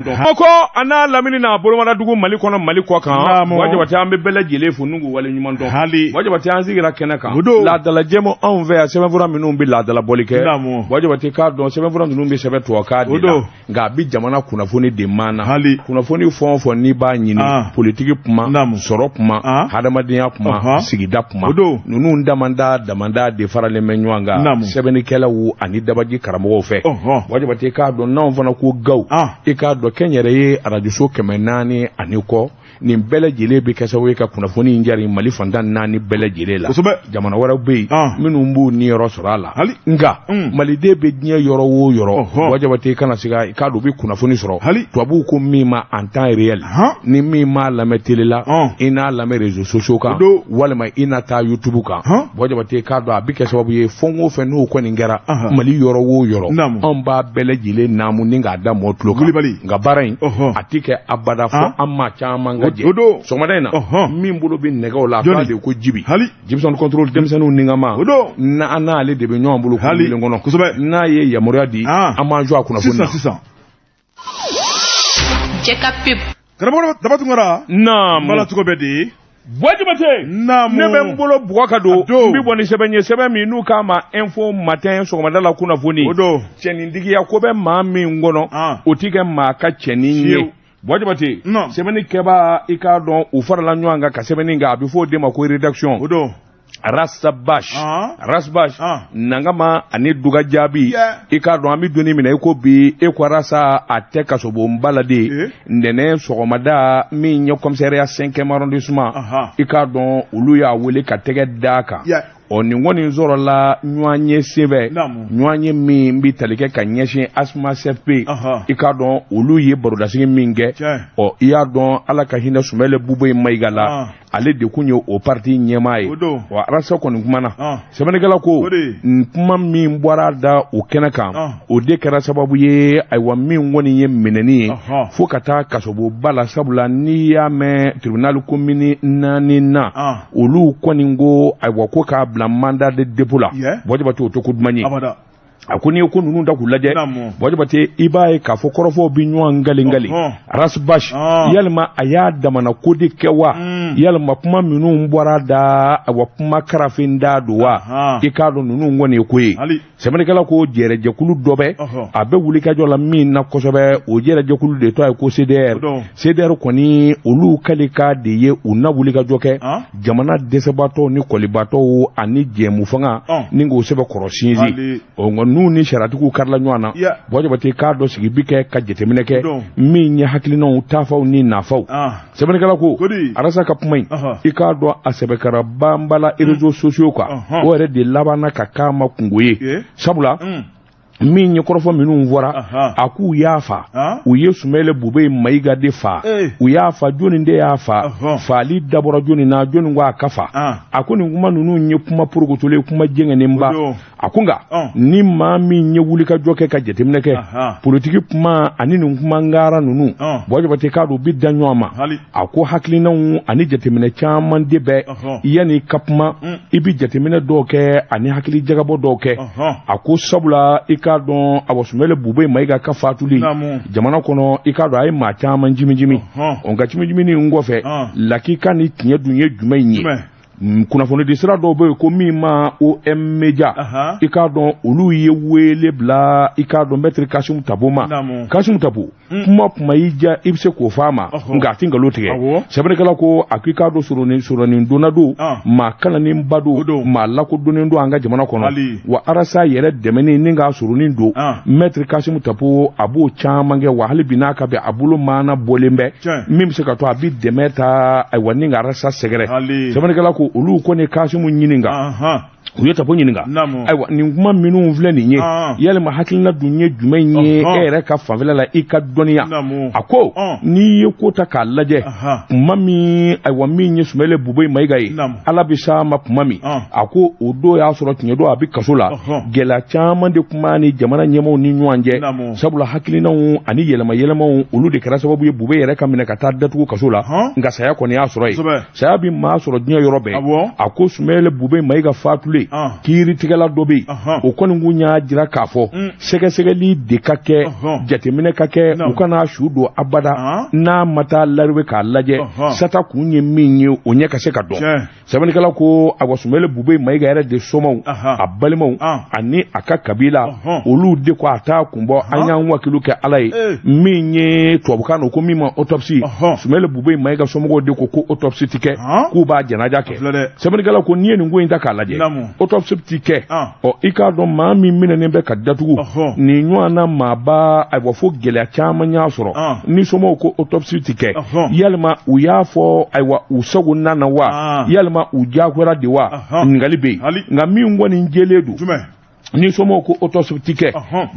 Bamakɔ a n'a lamini n'a bolomadadugu Mali kɔnɔ Mali kɔ kan Naamu. Buwa Jabate an bɛ bɛɛ lajɛlen fo n'u k'u waleɲuman dɔn Hali. Buwa Jabate an sigira kɛnɛ kan O don. laadala jɛmu anw fɛ yan sɛbɛnfura minnu bɛ laadala bɔli kɛ Naamu. Buwa Jabate k'a dɔn sɛbɛnfura ninnu bɛ sɛbɛn tubabukan de O la don. nka a bɛ jamana kunnafoni de maana Hali. kunnafoni fɛn o fɛn n'i b'a ɲini Ah. politiki kuma Naamu. sɔrɔ kuma Ah. hadamadenya kuma Ɔhɔn. sigida kuma O don. ninnu damanda damanda de faralen bɛ ɲɔgɔn kan Naamu. sɛbɛnnikɛlaw ani dabaji karamɔgɔw fɛ Ɔhɔn. Buwa Jabate k'a dɔn n'anw fana ko gaw Ah. i k'a dɔn kɛnyɛrɛye arajoso 400 ani kɔ nin bɛɛ lajɛlen bɛ kɛ sababu ye ka kunnafoni in jari Mali fantan naani bɛɛ lajɛlen la Kosɛbɛ. jamana wɛrɛw bɛ yen Ah. minnu b'u niyɔrɔ sɔrɔ a la Hali. nka Mm. maliden bɛ diɲɛ yɔrɔ o yɔrɔ Ɔhɔn. Buwa Jabate kana se ka i k'a dɔn u bɛ kunnafoni sɔrɔ Hali. tubabuw ko min ma en temps réel Han. ni min m'a lamɛn télé la Ɔn. i n'a lamɛn réseaux sociaux kan O don. walima i na taa YouTube kan Han. Buwa Jabate k'a dɔn a bɛ kɛ sababu ye fɛn o fɛn n'o kɔni kɛra Ahan. Mali yɔrɔ o yɔrɔ Naamu. anw b'a bɛɛ lajɛlen naamu ni k'a da mɔɔ tulo kan Wulibali. nka baara in Ɔhɔn. a ti kɛ abada fo Han. an maa caman ka O- jɛ o don. sɔgɔmada in na Ɔhɔn. min bolo bɛ nɛgɛw la a Jɔnni? k'a de ko Jibi Hali. Jibson contrôle denmisɛnninw ni ka ma O don. na an n'ale de bɛ ɲɔgɔn bolo kulu Hali. kelen kɔnɔ Kosɛbɛ. n'a ye yamaruya di Ah. an b'an jɔ a kunnafoni Sisan na sisan. Cɛ ka pub. Karamɔgɔ Daba Tunkara. naamu Bala cogo bɛ di. Buwa Jabate Naamu. ne bɛ n bolo bugɔ ka don A don. n bɛ bɔ ni sɛbɛn ye sɛbɛn min n'u k'a ma info matin sɔgɔmada la kunnafoni O don. cɛnintigiya ko bɛ maa min kɔnɔ Ah. o ti kɛ maa ka cɛnin ye Fiyewu. Buwa Jabate Non. sɛbɛnni kɛbaa i k'a dɔn u farala ɲɔgɔn kan ka sɛbɛnni kɛ a bɛ fɔ o de ma ko rédaction O don. Rastabash Ah. Rasbash Ah. Nangama ani Duga Jaabi Yeah. i k'a dɔn an bɛ donni minɛ i ko bi e ko Rasa a tɛ kasobonba la de Eh. ntɛnɛn sɔgɔmada min ye commissariat 5e arrondissement Aha. i k'a dɔn olu y'a wele ka tɛgɛ d'a kan Yeah. ɔ nin kɔni sɔrɔla ɲɔgɔn ye senfɛ Naamu. ɲɔgɔn ye min bɛ tali kɛ ka ɲɛsin Asma CFP Aha. i k'a dɔn olu ye barodasigi min kɛ Tiɲɛ. ɔ i y'a dɔn Ala ka hinɛ Sumɛlɛ Bube Mayiga la Ah. ale de kun ye o parti ɲɛmaa ye O don. wa Arasa kɔni kumana Ah. sɛbɛnnikɛla ko O de. nin kuma min bɔra da o kɛnɛ kan Ah. o de kɛra sababu ye ayiwa min kɔni ye minɛni ye Ɔhɔn. fo ka taa kasobonba la sabula n'i y'a mɛn tribunal commune naani na Ah. olu kɔni ko ayiwa ko k'a bila mandat de dépôt la Yeah. Buwa Jabate o tɛ ko duman ye Abada. a ko n'i ye ko ninnu da k'u lajɛ Naamu. Buwa Jabate i b'a ye k'a fɔ kɔrɔfɔw bɛ ɲɔgɔn ngalen-ngalen Ɔhɔn. Rasbash Ah. yalima a y'a damana ko de kɛ wa Mm. yalima kuma minnu bɔra da awa kuma karafin da don wa Ahan. i k'a dɔn ninnu kɔni ye ko ye Hali. sɛbɛnnikɛla ko jɛrɛjɛkulu dɔ bɛ Ɔhɔn. a bɛ wulikajɔ la min na kosɛbɛ o jɛrɛjɛkulu de tɔgɔ ye ko CDR O don. CDR kɔni olu kalikan de ye u na wulikajɔ kɛ Ah. jamana dɛsɛbaatɔw ni kɔlibaatɔw ani jɛmufanga Ɔn. ni k'o sɛbɛkɔrɔ sinsin Hali. ɔ nka n'u ni sariyatigiw karila ɲɔgɔn na Yeah. Buwa Jabate k'a dɔn sigi bi kɛ ka jateminɛ kɛ Don. min ye hakilinaw taafaw ni nafaw Ah. sɛbɛnnikɛla ko Kodi. Arasa ka kuma in Ɔhɔ. i k'a dɔn a sɛbɛkɛra banbala réseaux sociaux kan Ɔhɔn. o yɛrɛ de labanna ka k'a ma kungo ye Eh. sabula Mm. min ye kɔrɔfɔ minnu fɔra Ahan. a k'u y'a fa Ah. u ye Sumɛlɛ Bube Mayiga de fa Eh. u y'a fa jɔnni de y'a fa Ɔhɔn. faali dabɔra jɔnni na jɔnni ko a ka fa Ah. a ko nin kuma ninnu ye kuma porokotolen kuma jɛngɛnenba O don. a ko nka Ɔn. ni maa min ye wulikajɔ kɛ ka jateminɛ kɛ Ahan. politiki kuma ani nin kuma ngara ninnu Ɔn. Buwa Jabate k'a dɔn u bɛ da ɲɔgɔn ma Hali. a ko hakilinaw ani jateminɛ caman de bɛ Ɔhɔn. yanni ka kuma Mm. i bɛ jateminɛ dɔw kɛ ani hakili jagabɔ dɔw kɛ Ɔhɔn. a ko sabula i k'a dɔn awa Sumɛlɛ Bube Mayiga ka fatuli Naamu. jamana kɔnɔ i k'a dɔn a ye maa caman jimijimi Ɔhɔn. ɔ nka jimijimini in kɔfɛ Ɔn. lakika ni tiɲɛ dun ye jumɛn ye Jumɛn? Kunnafoni sira dɔw bɛ yen ko min ma OM Media Ahan. i k'a dɔn olu ye wele bila i k'a dɔn maître Kasimu Tapo ma Naamu. Kasimu Tapo kuma kuma y'i diya i bɛ se k'o fɔ a ma Ɔhɔ. nka a tɛ nkalon tigɛ Awɔ. sɛbɛnnikɛla ko a ko i k'a dɔn sɔrɔnin sɔrɔnin donna don Ah. maa kalannenba O don don. maa lakodɔnnen don an ka jamana kɔnɔ Hali. wa Arasa yɛrɛ dɛmɛni ni k'a sɔrɔnin don Ah. maître Kasimu Tapo a b'o caman kɛ wa hali bi n'a ka bɛn a bolo maana bɔlen bɛ Tiɲɛ. min bɛ se ka to a bɛ dɛmɛ ta ayiwa ni ka Arasa sɛgɛrɛ Hali. sɛbɛnnikɛla ko olu kɔni Kasimu ɲininka Ahan. u ye Tapo ɲininka Naamu. ayiwa nin kuma minnu filɛ nin ye Ah. yalima hakilina dun ye jumɛn ye Ɔhɔn. e yɛrɛ ka fanfɛla la i ka dɔnniya Naamu. a ko Ɔn. n'i ye ko ta k'a lajɛ Ahan. kuma min ayiwa min ye Sumɛlɛ Bube Mayiga ye Naamu. Ala bɛ s'a ma kuma min Ɔn. a ko o don y'a sɔrɔ tiɲɛ don a bɛ kaso la Ɔhɔn. gɛlɛya caman de kuma ni jamana ɲɛmaaw ni ɲɔgɔn cɛ Naamu. sabula hakilinaw ani yɛlɛma yɛlɛmaw olu de kɛra sababu ye Bube yɛrɛ ka minɛ ka taa datugu kaso la Ɔhɔn. nka saya kɔni y'a sɔrɔ yen Kosɛbɛ. saya bɛ maa sɔrɔ diɲɛ yɔrɔ bɛɛ Awɔ. a ko Sumɛlɛ Bube Mayiga fatulen bilen kiiritigɛla dɔ bɛ yen o kɔni kun y'a jira k'a fɔ sɛgɛsɛgɛli de ka kɛ jateminɛ ka kɛ u kana su don abada n'a ma taa lariwe k'a lajɛ sata kun ye min ye o ɲɛ ka se ka dɔn. Sɛbɛnnikɛla ko awa Soumaïla Boubèye Maïga yɛrɛ de somaw a balimaw ani a ka kabila olu de ko a t'a kun bɔ an y'an wakilu kɛ Ala ye min ye tubabukan na ko min ma autopsie Soumaïla Boubèye Maïga somɔgɔw de ko ko autopsie ti kɛ k'u b'a janaja kɛ. Sɛbɛnnikɛla ko n'i ye nin ko in ta k'a lajɛ autopsie ti kɛ ɔ i k'a dɔn maa min minɛnen bɛ ka datugu nin ɲɔgɔn na maaba ayiwa fo gɛlɛya caman y'a sɔrɔ ni somaw ko autopsie ti kɛ yalima u y'a fɔ ayiwa u sago nana wa yalima u diyagoyara de wa ɲininkali bɛ yen nka min kɔni jɛlen don ni somaw ko autopsie ti kɛ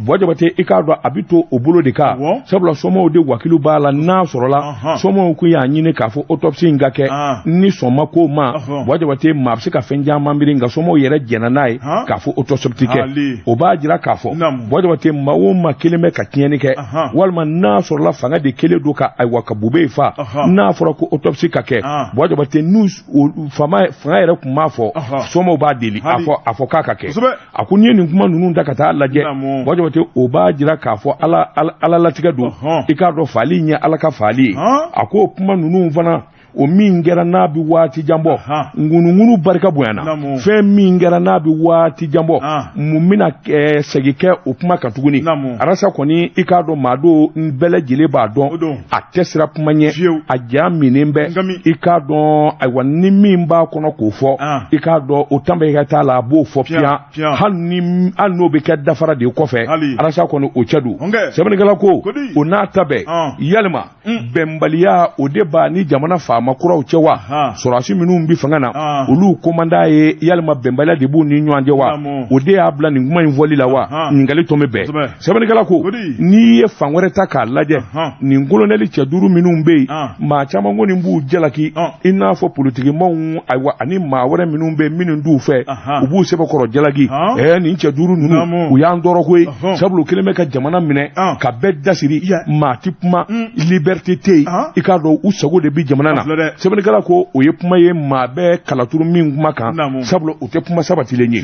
Buwa Jabate i k'a dɔn a bɛ to o bolo de kan sabula somaw de wakilu b'a la n'a sɔrɔla somaw ko y'a ɲini k'a fɔ autopsie in ka kɛ ni sɔn ma k'o ma Buwa Jabate maa bɛ se ka fɛn caman miiri nka somaw yɛrɛ jɛnna n'a ye k'a fɔ autopsie ti kɛ o b'a jira k'a fɔ Buwa Jabate maa o maa kelen bɛ ka tiɲɛni kɛ walima n'a sɔrɔla fanga de kelen don ka ayiwa ka Boubèye fa n'a fɔra ko autopsie ka kɛ Buwa Jabate n'u fanga yɛrɛ tun b'a fɔ somaw b'a deli a fɔ k'a ka kɛ. A ko n'i ye nin kuma ninnu ta ka taa lajɛ Buwa Jabate o b'a jira k'a fɔ ala latigɛ don i k'a dɔn faali ye ala ka faali ye. A ko kuma ninnu fana o min kɛra n'a bɛ waati jan bɔ ŋunuŋunu barika bonyana fɛn min kɛra n'a bɛ waati jan bɔ mun bɛna segin kɛ o kuma kan tuguni. Arasa kɔni i k'a dɔn maa dɔw bɛɛ lajɛlen b'a dɔn a tɛ sira kuma ɲɛ a ja minen bɛ i k'a dɔn ayiwa ni min b'a kɔnɔ k'o fɔ i k'a dɔn o tan bɛ ka t'a la a b'o fɔ piyan hali n'o bɛ kɛ dafara de kɔfɛ. Arasa kɔni o cɛ don. Sɛbɛnnikɛla ko o n'a ta bɛɛ yalima bɛnbaliya o de b'a ni jamana faama kuraw cɛ wa sɔrɔdasi minnu bɛ fanga na olu komanda ye yalima bɛnbaliya de b'u ni ɲɔgɔn cɛ wa o de y'a bila nin kuma in fɔli la wa ɲininkali tɔ bɛ bɛn. Sɛbɛnnikɛla ko n'i ye fan wɛrɛ ta k'a lajɛ nin kolonɛli cɛ duuru minnu bɛ yen maa caman kɔni b'u jalaki i n'a fɔ politikimaw ayiwa ani maa wɛrɛ minnu bɛ minnu t'u fɛ u b'u sɛbɛkɔrɔ jalaki nin cɛ duuru ninnu u y'an tɔɔrɔ koyi sabula u kelen bɛ ka jamana minɛ ka bɛɛ dasiri maa ti kuma liberté tɛ yen i k'a dɔn u sago de bɛ jamana na. Sɛbɛnnikɛla ko o ye kuma ye maa bɛɛ kalaturu min kuma kan sabula o tɛ kuma sabatilen ye.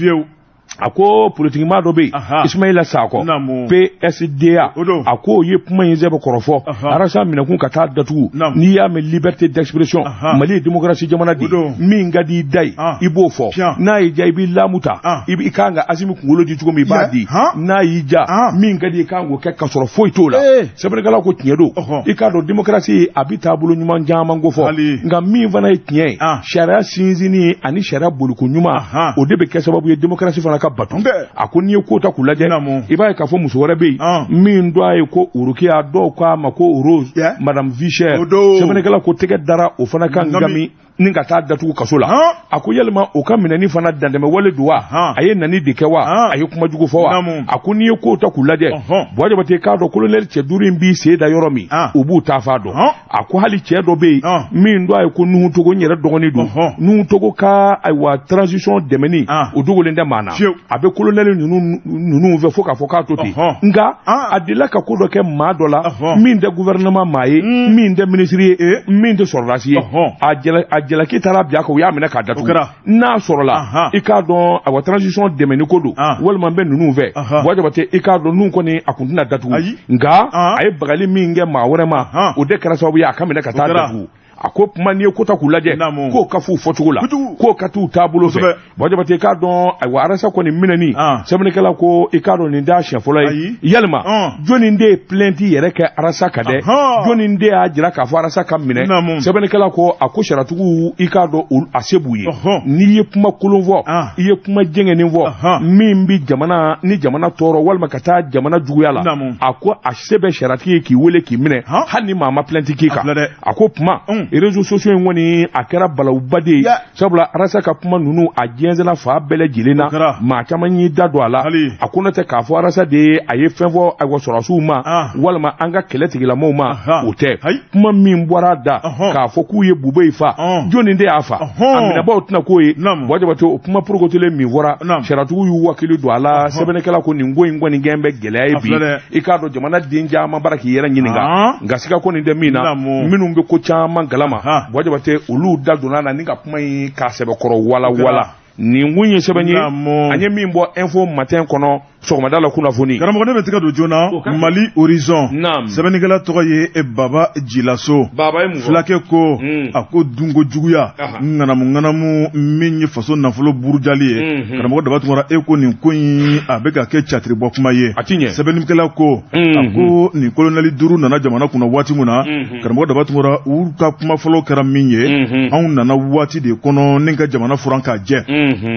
A ko politikimaa dɔ bɛ yen Ismaïla Sakɔ PSDA a ko o ye kuma in sɛbɛn kɔrɔfɔ Arasa minɛkun ka taa datugu n'i y'a mɛn liberté d'expression Mali ye démocratie jamana de ye min ka di i da ye i b'o fɔ n'a y'i diya i b'i laamu ta i kan ka Asimi kunkolo di cogo min i b'a di n'a y'i diya min ka di i kan k'o kɛ ka sɔrɔ foyi t'o la. Sɛbɛnnikɛla ko tiɲɛ don i k'a dɔn démocratie a bɛ taabolo ɲuman caman ko fɔ nka min fana ye tiɲɛ ye sariya sinsinni ani sariya boliko ɲuman o de bɛ kɛ sababu ye démocratie fana ka bato. A ko n'i ye ko ta k'u lajɛ i b'a ye k'a fɔ muso wɛrɛ bɛ yen min dɔ a ye ko Orokiya dɔw k'a ma ko Rose Madame Vichère sɛbɛnnikɛla ko tɛgɛ dara o fana kan ngami ni ka taa datugu kaso la. A ko yalima o ka minɛni fana dantɛmɛ wale don wa a ye nani de kɛ wa a ye kuma jugu fɔ wa. A ko n'i ye kow ta k'u lajɛ Buwa Jabate k'a dɔn kolonɛli cɛ duuru in b'i sen da yɔrɔ min u b'u taa fa dɔn. A ko hali cɛ dɔ bɛ yen min dɔ a ye ko Nuhu Togo n yɛrɛ dɔgɔnin don Nuhu Togo ka ayiwa transition dɛmɛni o dogolen tɛ maa na a bɛ kolonɛli ninnu fɛ fo k'a fɔ k'a to ten nka a delila ka ko dɔ kɛ maa dɔ la min tɛ gouvernement maa ye min tɛ ministre ye min tɛ sɔrɔdasi ye a jalaki taara bila kan u y'a minɛ k'a datugu n'a sɔrɔla i k'a dɔn awa transition dɛmɛni ko don walima n bɛ ninnu fɛ Buwa Jabate i k'a dɔn ninnu kɔni a kun tɛna datugu nka a ye bagali min kɛ maa wɛrɛ ma o de kɛra sababu ye a ka minɛ ka taa datugu. A ko kuma n'i ye ko ta k'u lajɛ k'o ka f'u fɔcogo la k'o ka t'u taabolo fɛ Buwa Jabate k'a dɔn ayiwa Arasa kɔni minɛni sɛbɛnnikɛla ko i k'a dɔn nin t'a siɲɛ fɔlɔ ye yalima jɔnni de ye plainte yɛrɛ kɛ Arasa kan dɛ jɔnni de y'a jira k'a fɔ Arasa ka minɛ sɛbɛnnikɛla ko a ko sariyatigiw i k'a dɔn a se b'u ye n'i ye kuma kolon fɔ i ye kuma jɛngɛnen fɔ min bɛ jamana ni jamana tɔɔrɔ walima ka taa jamana juguya la a ko a se bɛ sariyatigi ye k'i wele k'i minɛ hali ni maa ma plainte k'i kan. A ko kuma réseaux sociaux in kɔni a kɛra balawuba de ye sabula Arasa ka kuma ninnu a jɛnsɛnna fa bɛɛ lajɛlen na maa caman y'i da don a la. A ko n'o tɛ k'a fɔ Arasa de ye a ye fɛn fɔ ayiwa sɔrɔdasiw ma walima an ka kɛlɛ tigilamɔgɔw ma o tɛ kuma min bɔra a da k'a fɔ k'u ye Boubèye fa jɔnni de y'a fa a minɛbaaw tɛna k'o ye Buwa Jabate o kuma porokotolen min fɔra sariyatigiw y'u wakili don a la. Sɛbɛnnikɛla ko nin ko in kɔni gɛn bɛ gɛlɛya ye bi i k'a dɔn jamana den caman bara k'i yɛrɛ ɲininka nka siga ko nin tɛ min na minnu bɛ ko caman kalama Buwa Jabate olu da donna na ni ka kuma in k'a sɛbɛkɔrɔ wala wala. Nin kun ye sɛbɛn ye an ye min bɔ Info Matin kɔnɔ sɔgɔmada la kunnafoni. Karamɔgɔ, ne bɛ tigɛ don joona. Mali Horizon, sɛbɛnnikɛla tɔgɔ ye Baba Jilaso. Baba ye mun fɔ? Fulakɛ ko, a ko dunko juguya, ŋanamu ŋanamu min ye faso nafolo burujali ye, karamɔgɔ Daba Tunkara, e ko nin ko in a bɛ ka kɛ catiribɔ kuma ye. A ti ɲɛ. Sɛbɛnnikɛla ko, a ko nin kolonɛli 5 nana jamana kunna waati min na, karamɔgɔ Daba Tunkara, u ka kuma fɔlɔ kɛra min ye, anw nana waati de kɔnɔ ni ka jamana furan k'a jɛ.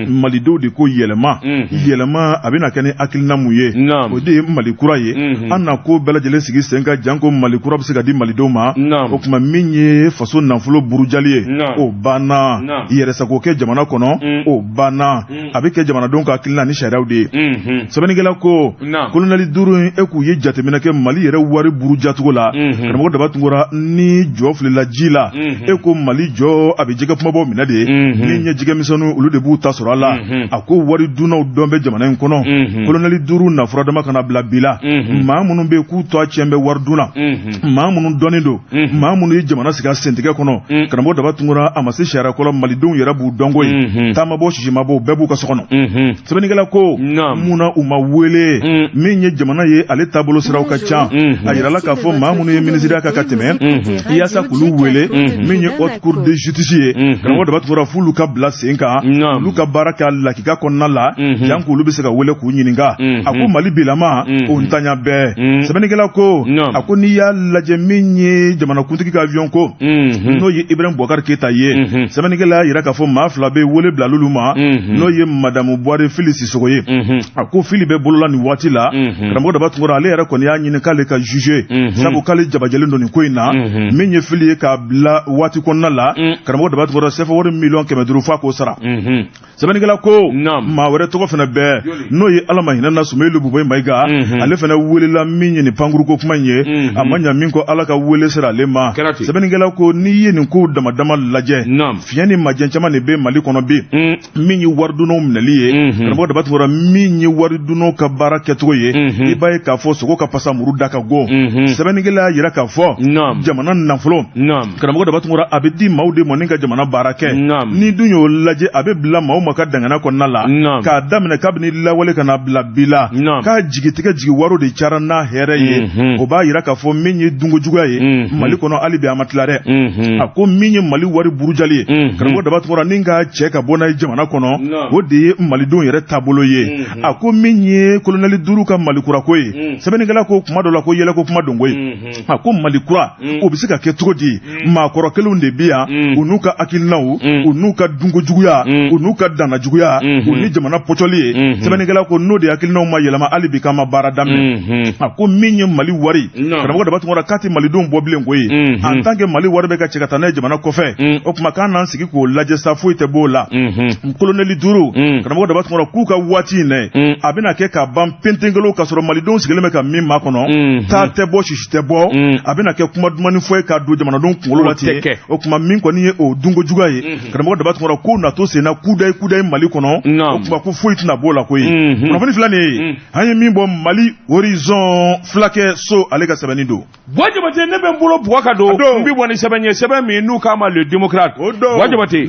Malidenw de ko yɛlɛma, yɛlɛma a bɛna kɛ ni hakilina mun ye, o de ye Mali kura ye. An na ko bɛɛ lajɛlen sigi sen kan, janko Mali kura bɛ se ka di malidenw ma. O tuma min ye faso nafolo burujali ye, o banna. Yɛrɛsago kɛ jamana kɔnɔ, o banna. A bɛ kɛ jamanadenw ka hakilina ni sariyaw de ye. Sɛbɛnnikɛla ko kolonɛli 5 in, e k'u ye jateminɛ kɛ Mali yɛrɛ wari burujacogo la, karamɔgɔ Daba Tunkara, ni jɔ filila ji la, e ko Mali jɔ a bɛ jɛgɛ kumabaw minɛ de, min ye jɛgɛmisɛnninw, olu de b'u ta sɔrɔ a la. A ko wari dunnaw dɔn bɛ jamana in kɔnɔ. Kolonɛli 5 nafura dama kana bila bi la, maa minnu bɛ yen k'u tɔ tiɲɛ bɛ wari dun na, maa minnu dɔnnen don, maa minnu ye jamana sigi a sentigɛ kɔnɔ, karamɔgɔ Daba Tunkara, a ma se sariya kɔrɔ, malidenw yɛrɛ b'u dɔnko ye. Taamabɔ sisimabɔ, bɛɛ b'u ka so kɔnɔ. Sɛbɛnnikɛla ko munna u ma wele? Min ye jamana ye, ale taabolo siraw ka ca. A yirala k'a fɔ maa minnu ye minisiriya kan ka tɛmɛ, yaasa k'olu wele, min ye haute cour de justice ye, karamɔgɔ Daba Tunkara, f'olu ka bila sen kan, olu ka baara kɛ lakika kɔnɔna la, yan k'olu bɛ se ka wele k'u ɲininka. A ko Mali bilama o ntanya bɛɛ. Sɛbɛnnikɛla ko, a ko n'i y'a lajɛ min ye jamanakuntigi ka avion ko, n'o ye Ibrahim Boubacar Keita ye, sɛbɛnnikɛla y'a yira k'a fɔ maa 2 bɛ wele bila olu ma, n'o ye madamu Buware Fili Sisoko ye. A ko Fili bɛ bolola nin waati la. Karamɔgɔ Daba Tunkara, ale yɛrɛ kɔni y'a ɲini k'ale ka juger, sabu k'ale jabajɛlen don nin ko in na. Min ye Fili ye k'a bila waati kɔnɔna la, karamɔgɔ Daba Tunkara, CFA wari 500 million f'a k'o sara. Sɛbɛnnikɛla ko maa wɛrɛ tɔgɔ fana bɛɛ, n'o ye Ala ma hinɛ na Sumeyilu Bubɛyi Mayiga, ale fana welela min ye nin pankuruko kuma in ye, a ma ɲa min kɔ, Ala ka wele sera ale ma. Sɛbɛnnikɛla ko n'i ye nin kow dama dama lajɛ, fiɲɛ ni majɛ caman de bɛ Mali kɔnɔ bi. Min ye waridunnaw minɛli ye, karamɔgɔ Daba Tunkara, min ye waridunnaw ka baara kɛcogo ye, i b'a ye k'a fɔ sogo ka pasa muru da ka go. Sɛbɛnnikɛla y'a yira k'a fɔ jamana nafolo, karamɔgɔ Daba Tunkara, a bɛ di maaw de ma ni ka jamana baara kɛ. Ni dun y'o lajɛ, a bɛ bila maaw ma ka dangana kɔnɔna la, k'a daminɛ kabini lawale ka na bila bi la, k'a jigitigɛ jigi wariw de cayara n'a hɛrɛ ye. O b'a yira k'a fɔ min ye dunko juguya ye Mali kɔnɔ, hali bi a ma tila dɛ. A ko min ye Mali wari burujali ye, karamɔgɔ Daba Tunkara, ni k'a cɛ ka bɔ n'a ye jamana kɔnɔ, o de ye malidenw yɛrɛ taabolo ye. A ko min ye kolonɛli 5 ka Mali kura ko ye, sɛbɛnnikɛla ko kuma dɔ la ko yɛlɛko kuma don koyi. A ko Mali kura o bɛ se ka kɛ cogo di? Maakɔrɔ kelenw de bi yan, u n'u ka hakilinaw, u n'u ka dunko juguya, u n'u ka danna juguya, u ni jamana pɔtɔli ye. Sɛbɛnnikɛla ko n'o de hakilinaw ma yɛlɛma, hali bi k'an ma baara daminɛ. A ko min ye Mali wari, karamɔgɔ Daba Tunkara, k'a tɛ malidenw bɔ bilen koyi. En tant que Mali wari bɛ ka cɛ ka taa n'a ye jamana kɔfɛ, o tuma k'an n'an sigi k'o lajɛ sa, foyi tɛ b'o la. Kolonɛli 5, karamɔgɔ Daba Tunkara, k'u ka waati in dɛ, a bɛna kɛ ka ban pentenkelo, ka sɔrɔ malidenw sigilen bɛ ka min makɔnɔ, taa tɛ bɔ, sisi tɛ bɔ, a bɛna kɛ kuma dumani fɔ ye k'a don jamanadenw kunkolo la ten. O tuma min kɔni ye o dunko juguya ye, karamɔgɔ Daba Tunkara, k'o natɔ senna kudayi kudayi Mali kɔnɔ, o tuma ko foyi tɛna b'o la koyi. Kunnafoni filɛ nin ye, an ye min bɔ Mali Horizon, fulakɛ so, ale ka sɛbɛnni don. Buwa Jabate, ne bɛ n bolo bugɔ ka don, n bɛ bɔ ni sɛbɛn ye, sɛbɛn min n'u k'a ma Le Démocrate. Buwa Jabate,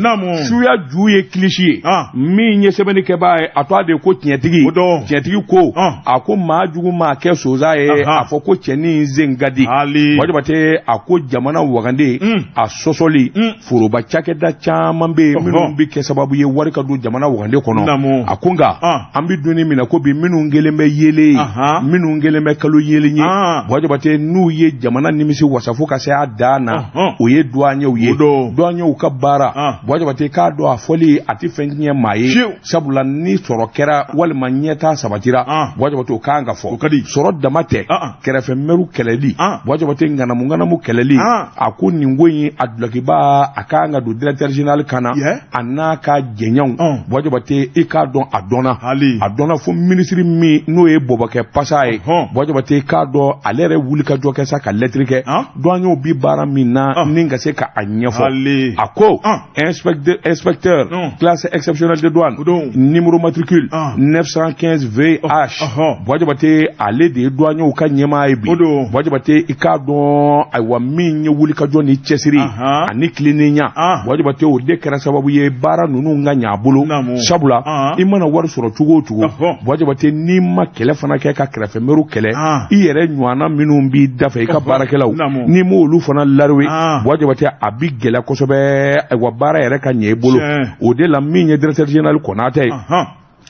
suya ju ye kilisi ye. Min ye sɛbɛnni kɛbaa ye, a to a de ko tiɲɛtigi. Tiɲɛtigi ko, a ko maa jugu maa kɛ sonsan ye, a fɔ ko cɛnin sen ka di. Buwa Jabate, a ko jamana wagande a sɔsɔli, foroba cakɛda caman bɛ yen minnu bɛ kɛ sababu ye wari ka don jamana wagande kɔnɔ. A ko nka an bɛ don min na ko bi, minnu kɛlen bɛ yeelen ye, minnu kɛlen bɛ kalo yeelen ye, Buwa Jabate, n'u ye jamana nimisi wasa fo ka se a dan na, o ye douaniers ye. Douaniers ka baara, Buwa Jabate, k'a dɔn a fɔli a tɛ fɛn tiɲɛ maa ye, sabula ni sɔrɔ kɛra walima ɲɛtaa sabatira, Buwa Jabate, o kan ka fɔ sɔrɔ dama tɛ, kɛrɛfɛ mɛriw kɛlɛli, Buwa Jabate, ŋanamu ŋanamu kɛlɛli. A ko nin ko in a dulokiba a kan ka don directeur général kan na, a n'a ka jɛɲɛw. Buwa Jabate, i k'a dɔn a dɔnna, a dɔnna fo ministre minisiri min n'o ye Bobakɛ Pasa ye, Buwa Jabate k'a dɔn ale yɛrɛ wuli ka jɔ kɛ sa ka lɛtiri kɛ douaniers bi baara min na ni ka se ka a ɲɛfɔ. A ko inspecteur classe exceptionnelle de douane numéro matricule 915 VH, Buwa Jabate ale de ye douaniers ka ɲɛmaa ye bi. Buwa Jabate i k'a dɔn ayiwa min ye wuli ka jɔ ni cɛsiri ani tilennenya, Buwa Jabate o de kɛra sababu ye baara ninnu ka ɲɛ a bolo. Sabula i mana wari sɔrɔ cogo o cogo, Buwa Jabate n'i ma kɛlɛ fana kɛ ka kɛrɛfɛmɛriw kɛlɛ, i yɛrɛ ɲɔgɔnna minnu b'i dafɛ i ka baarakɛlaw, n'i m'olu fana lariwe, Buwa Jabate a bi gɛlɛya kosɛbɛ, ayiwa baara yɛrɛ ka ɲɛ i bolo. O de la min ye directeur général Konate ye,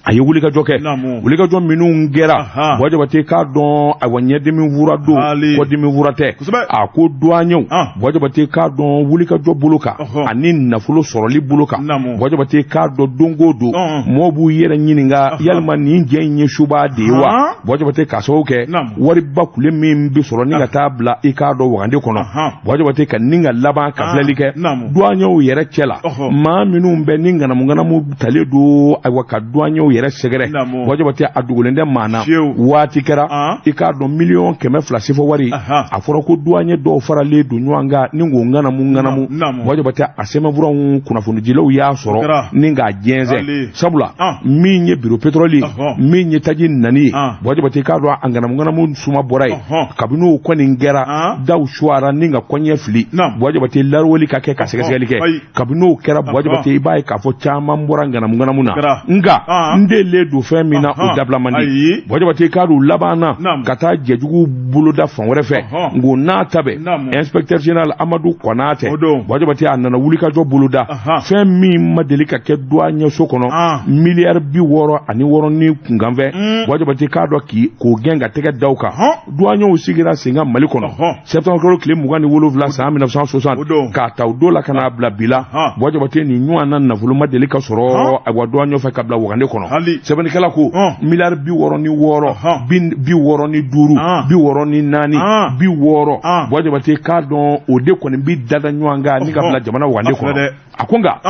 a ye wulikajɔ kɛ, wulikajɔ minnu kɛra, Buwa Jabate k'a dɔn ayiwa ɲɛdimi fura don, kɔdimi fura tɛ. A ko douaniers, Buwa Jabate k'a dɔn wulikajɔ bolo kan ani nafolo sɔrɔli bolo kan, Buwa Jabate k'a dɔn don o don mɔgɔw b'u yɛrɛ ɲininka yalima nin jɛ in ye suba de ye wa. Buwa Jabate k'a sababu kɛ wariba kule min bɛ sɔrɔ ni ka taa bila i k'a dɔn wagande kɔnɔ, Buwa Jabate ka ni ka laban ka filɛli kɛ douaniers yɛrɛ cɛ la, maa minnu bɛ ni ŋanamuŋanamu talen don ayiwa ka douaniers yɛrɛ sɛgɛrɛ, Buwa Jabate a dogolen tɛ maa na. Waati kɛra i k'a dɔn 2 200 millions sefa wari, a fɔra ko douanier dɔw faralen don ɲɔgɔn kan ni k'o ŋanamu ŋanamu. Buwa Jabate a sɛbɛnfuraw kunnafonidilaw y'a sɔrɔ ni k'a jɛnsɛn. Sabula min ye bureau pétrole ye, min ye taji nani ye, Buwa Jabate k'a dɔn a ŋanamu ŋanamu suma bɔra yen. Kabini o kɔni kɛra, daw suwara ni ka kɔɲɛ fili, Buwa Jabate lariweli ka kɛ ka sɛgɛsɛgɛli kɛ. Kabini o kɛra, Buwa Jabate i b'a ye k'a fɔ caman bɔra ŋanamu ŋanamu na, nka n delilen don fɛn min na o dabila man di. Buwa Jabate k'a dɔn laban na ka taa jɛjugu boloda fan wɛrɛ fɛ, nko n'a ta bɛ inspecteur général Amadu Konate, Buwa Jabate a nana wulikajɔ boloda fɛn min ma deli ka kɛ douanier so kɔnɔ, 66 billions ni kunkanfɛ. Buwa Jabate k'a dɔn k'o gɛn ka tɛgɛ da o kan. Douaniers sigira sen kan Mali kɔnɔ septembre kalo tile 27 san 1960, k'a ta o don la ka n'a bila bi la, Buwa Jabate nin ɲɔgɔn na nafolo ma deli ka sɔrɔ ayiwa douanier fɛ ka bila wagande kɔnɔ. Sɛbɛnnikɛla ko 66 billions, 65, 64, 60, Buwa Jabate k'a dɔn o de kɔni bi dada ɲɔgɔn kan ni ka bila jamana wagande kɔnɔ. A ko nka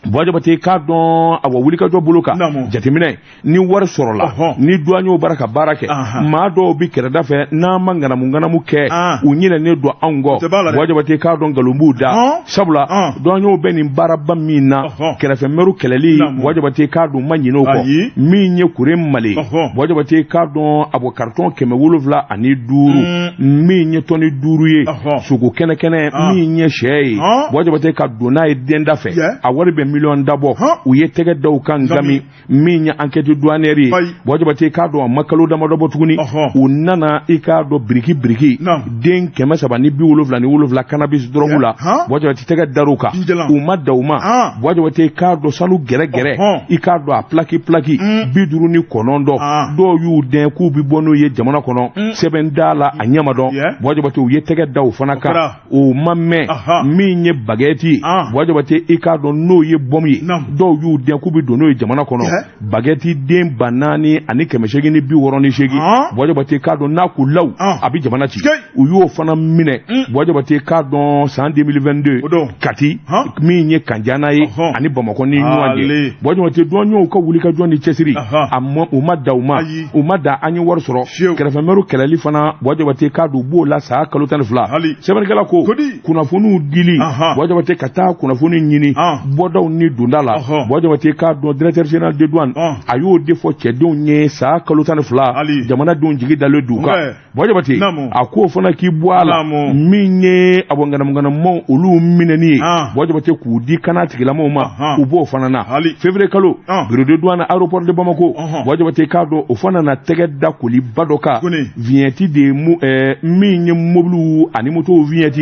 Buwa Jabate k'a dɔn awa wulikajɔ bolo kan, jateminɛ ni wari sɔrɔla ni douaniers bara ka baara kɛ, maa dɔw bi kɛrɛda fɛ n'an ma ŋanamu ŋanamu kɛ, u ɲinɛnen don anw kɔ. Buwa Jabate k'a dɔn nkalon b'u da. Sabula douaniers bɛ nin baaraba min na, kɛrɛfɛmɛriw kɛlɛli, Buwa Jabate k'a dɔn ma ɲinɛ o kɔ. Min ye kure Mali, Buwa Jabate k'a dɔn a bɔ carton 705, min ye tɔni 5 ye, sogo kɛnɛkɛnɛ, min ye sɛ ye, Buwa Jabate ka don n'a ye denda fɛ, a wari bɛ miliyɔn dabɔ, u ye tɛgɛ da u kan ngami. Min ye enquête douanière ye, Buwa Jabate k'a dɔn a ma kalo damadɔ bɔ tuguni, u nana i k'a dɔn biriki biriki den 377 cannabis drogue la, Buwa Jabate tɛgɛ dar'u kan, u ma da u ma. Buwa Jabate k'a dɔn sanu gɛrɛgɛrɛ, i k'a dɔn a plaque plaque 59, dɔw y'u dɛn k'u bi bɔ n'u ye jamana kɔnɔ, sɛbɛn da la a ɲɛ ma dɔn. Buwa Jabate u ye tɛgɛ da o fana kan, o ma mɛn. Min ye baguette ye, Buwa Jabate i k'a dɔn n'o ye bombe ye, dɔw y'u dɛn k'u bɛ don n'o ye jamana kɔnɔ, baguette den 4868, Buwa Jabate k'a dɔn n'a ko law a bɛ jamana ci, u y'o fana minɛ. Buwa Jabate k'a dɔn san 2022 Kati, min ye Kanjana ye ani Bamakɔ ni ɲɔgɔn cɛ, Buwa Jabate douaniers ka wulikajɔ ni cɛsiri a ma, u ma da u ma, u ma da an ye wari sɔrɔ. Kɛrɛfɛmɛriw kɛlɛli fana, Buwa Jabate k'a dɔn u b'o la san kalo 12. Sɛbɛnnikɛla ko kunnafoniw dili, Buwa Jabate ka taa kunnafoni ɲini bɔdaw ni donda la. Buwa Jabate k'a dɔn directeur général de douane a y'o de fɔ cɛdenw ye san kalo 12, jamanadenw jigi dalen d'u kan. Buwa Jabate a k'o fana k'i bɔ a la, min ye a bɔ ŋanamuŋanamumaw olu minɛni ye, Buwa Jabate k'u di kana tigilamɔgɔw ma, u b'o fana na. Février kalo, bureau de douane aéroport de Bamako, Buwa Jabate k'a dɔn o fana na tɛgɛ da koliba dɔ kan, vignette de min ye mobiliw ani motow vignette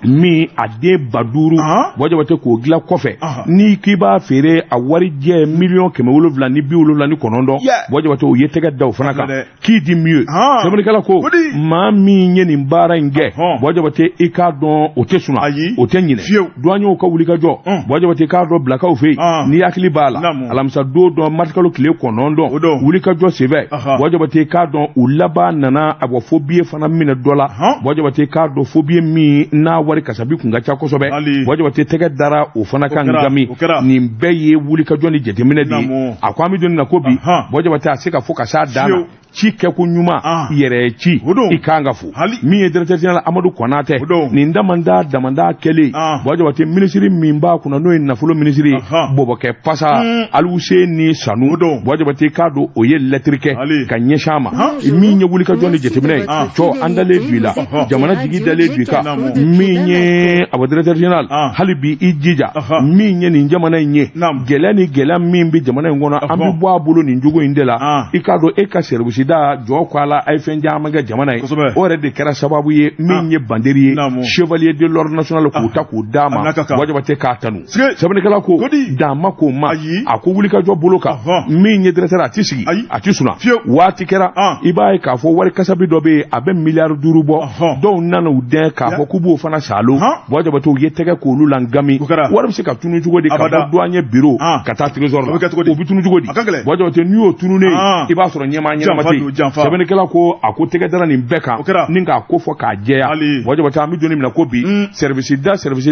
min a den 5000, Buwa Jabate k'o dilan kɔfɛ n'i k'i b'a feere, a wari jɛ 779 700, Buwa Jabate u ye tɛgɛ da o fana kan. Qui dit mieux? Sɛbɛnnikɛla ko maa min ye nin baara in kɛ, Buwa Jabate i k'a dɔn o tɛ suna, o tɛ ɲinɛ. Douaniers ka wulikajɔ, Buwa Jabate k'a dɔn bilakaw fɛ yen, n'i hakili b'a la, alamisa don dɔ, marisikalo tile 9, wulikajɔ senfɛ, Buwa Jabate k'a dɔn u laban nana a bɔ faux billet fana minɛ dɔ la. Buwa Jabate k'a dɔn faux billet min n'a wari kasabi kun ka ca kosɛbɛ. Buwa Jabate tɛgɛ dara o fana kan Ngami. Nin bɛɛ ye wulikajɔ ni jateminɛ de ye. A ko an bɛ don na ko bi, Buwa Jabate a se ka fɔ ka s'a dan na. Ci kɛko ɲuman yɛrɛ ci i kan ka fo. Min ye directeur général Amadu Konatɛ, nin damanda damanda kɛlen, Buwa Jabate minisiri min b'a kunna n'o ye nafolo minisiri ye, Bɔbɔkɛ Pasa Aluseni Sanu, Buwa Jabate k'a don o ye lɛtiri kɛ ka ɲɛsin a ma. Min ye wulikajɔ ni jateminɛ ye, cɔ an dalen don i la, jamana jigi dalen don i kan. Min ye a directeur général, hali bi i jija, min ye nin jamana in ye, gɛlɛya ni gɛlɛya min bɛ jamana in kɔnɔ, an bɛ bɔ a bolo nin jogo in de la. I k'a dɔn e ka service da jɔ ko a la, a ye fɛn caman kɛ jamana ye. O yɛrɛ de kɛra sababu ye min ye banderi ye, chevalier de l'ordre national k'o ta k'o d'a ma. Buwa Jabate k'a tanu. Sɛbɛnnikɛla ko dan ma k'o ma, a ko wulikajɔ bolo kan, min ye directeur a ti sigi, a ti sunna. Waati kɛra i b'a ye k'a fɔ wari kasabi dɔ bɛ yen, a bɛ miliyari 5 bɔ, dɔw nana u dɛn k'a fɔ k'u b'o fana salo. Buwa Jabate u ye tɛgɛ k'olu la Ngami. Wari bɛ se ka tunu cogo di ka bɔ douanier bureau ka taa trésor la? O bɛ tunu cogo di? Buwa Jabate n'i y'o tununen, i b'a sɔrɔ ɲɛmaa ɲɛnama tɛ yen. Sɛbɛnnikɛla ko a ko tɛgɛ dara nin bɛɛ kan ni k'a ko fɔ k'a jɛya. Buwa Jabate an bɛ don min na ko bi, service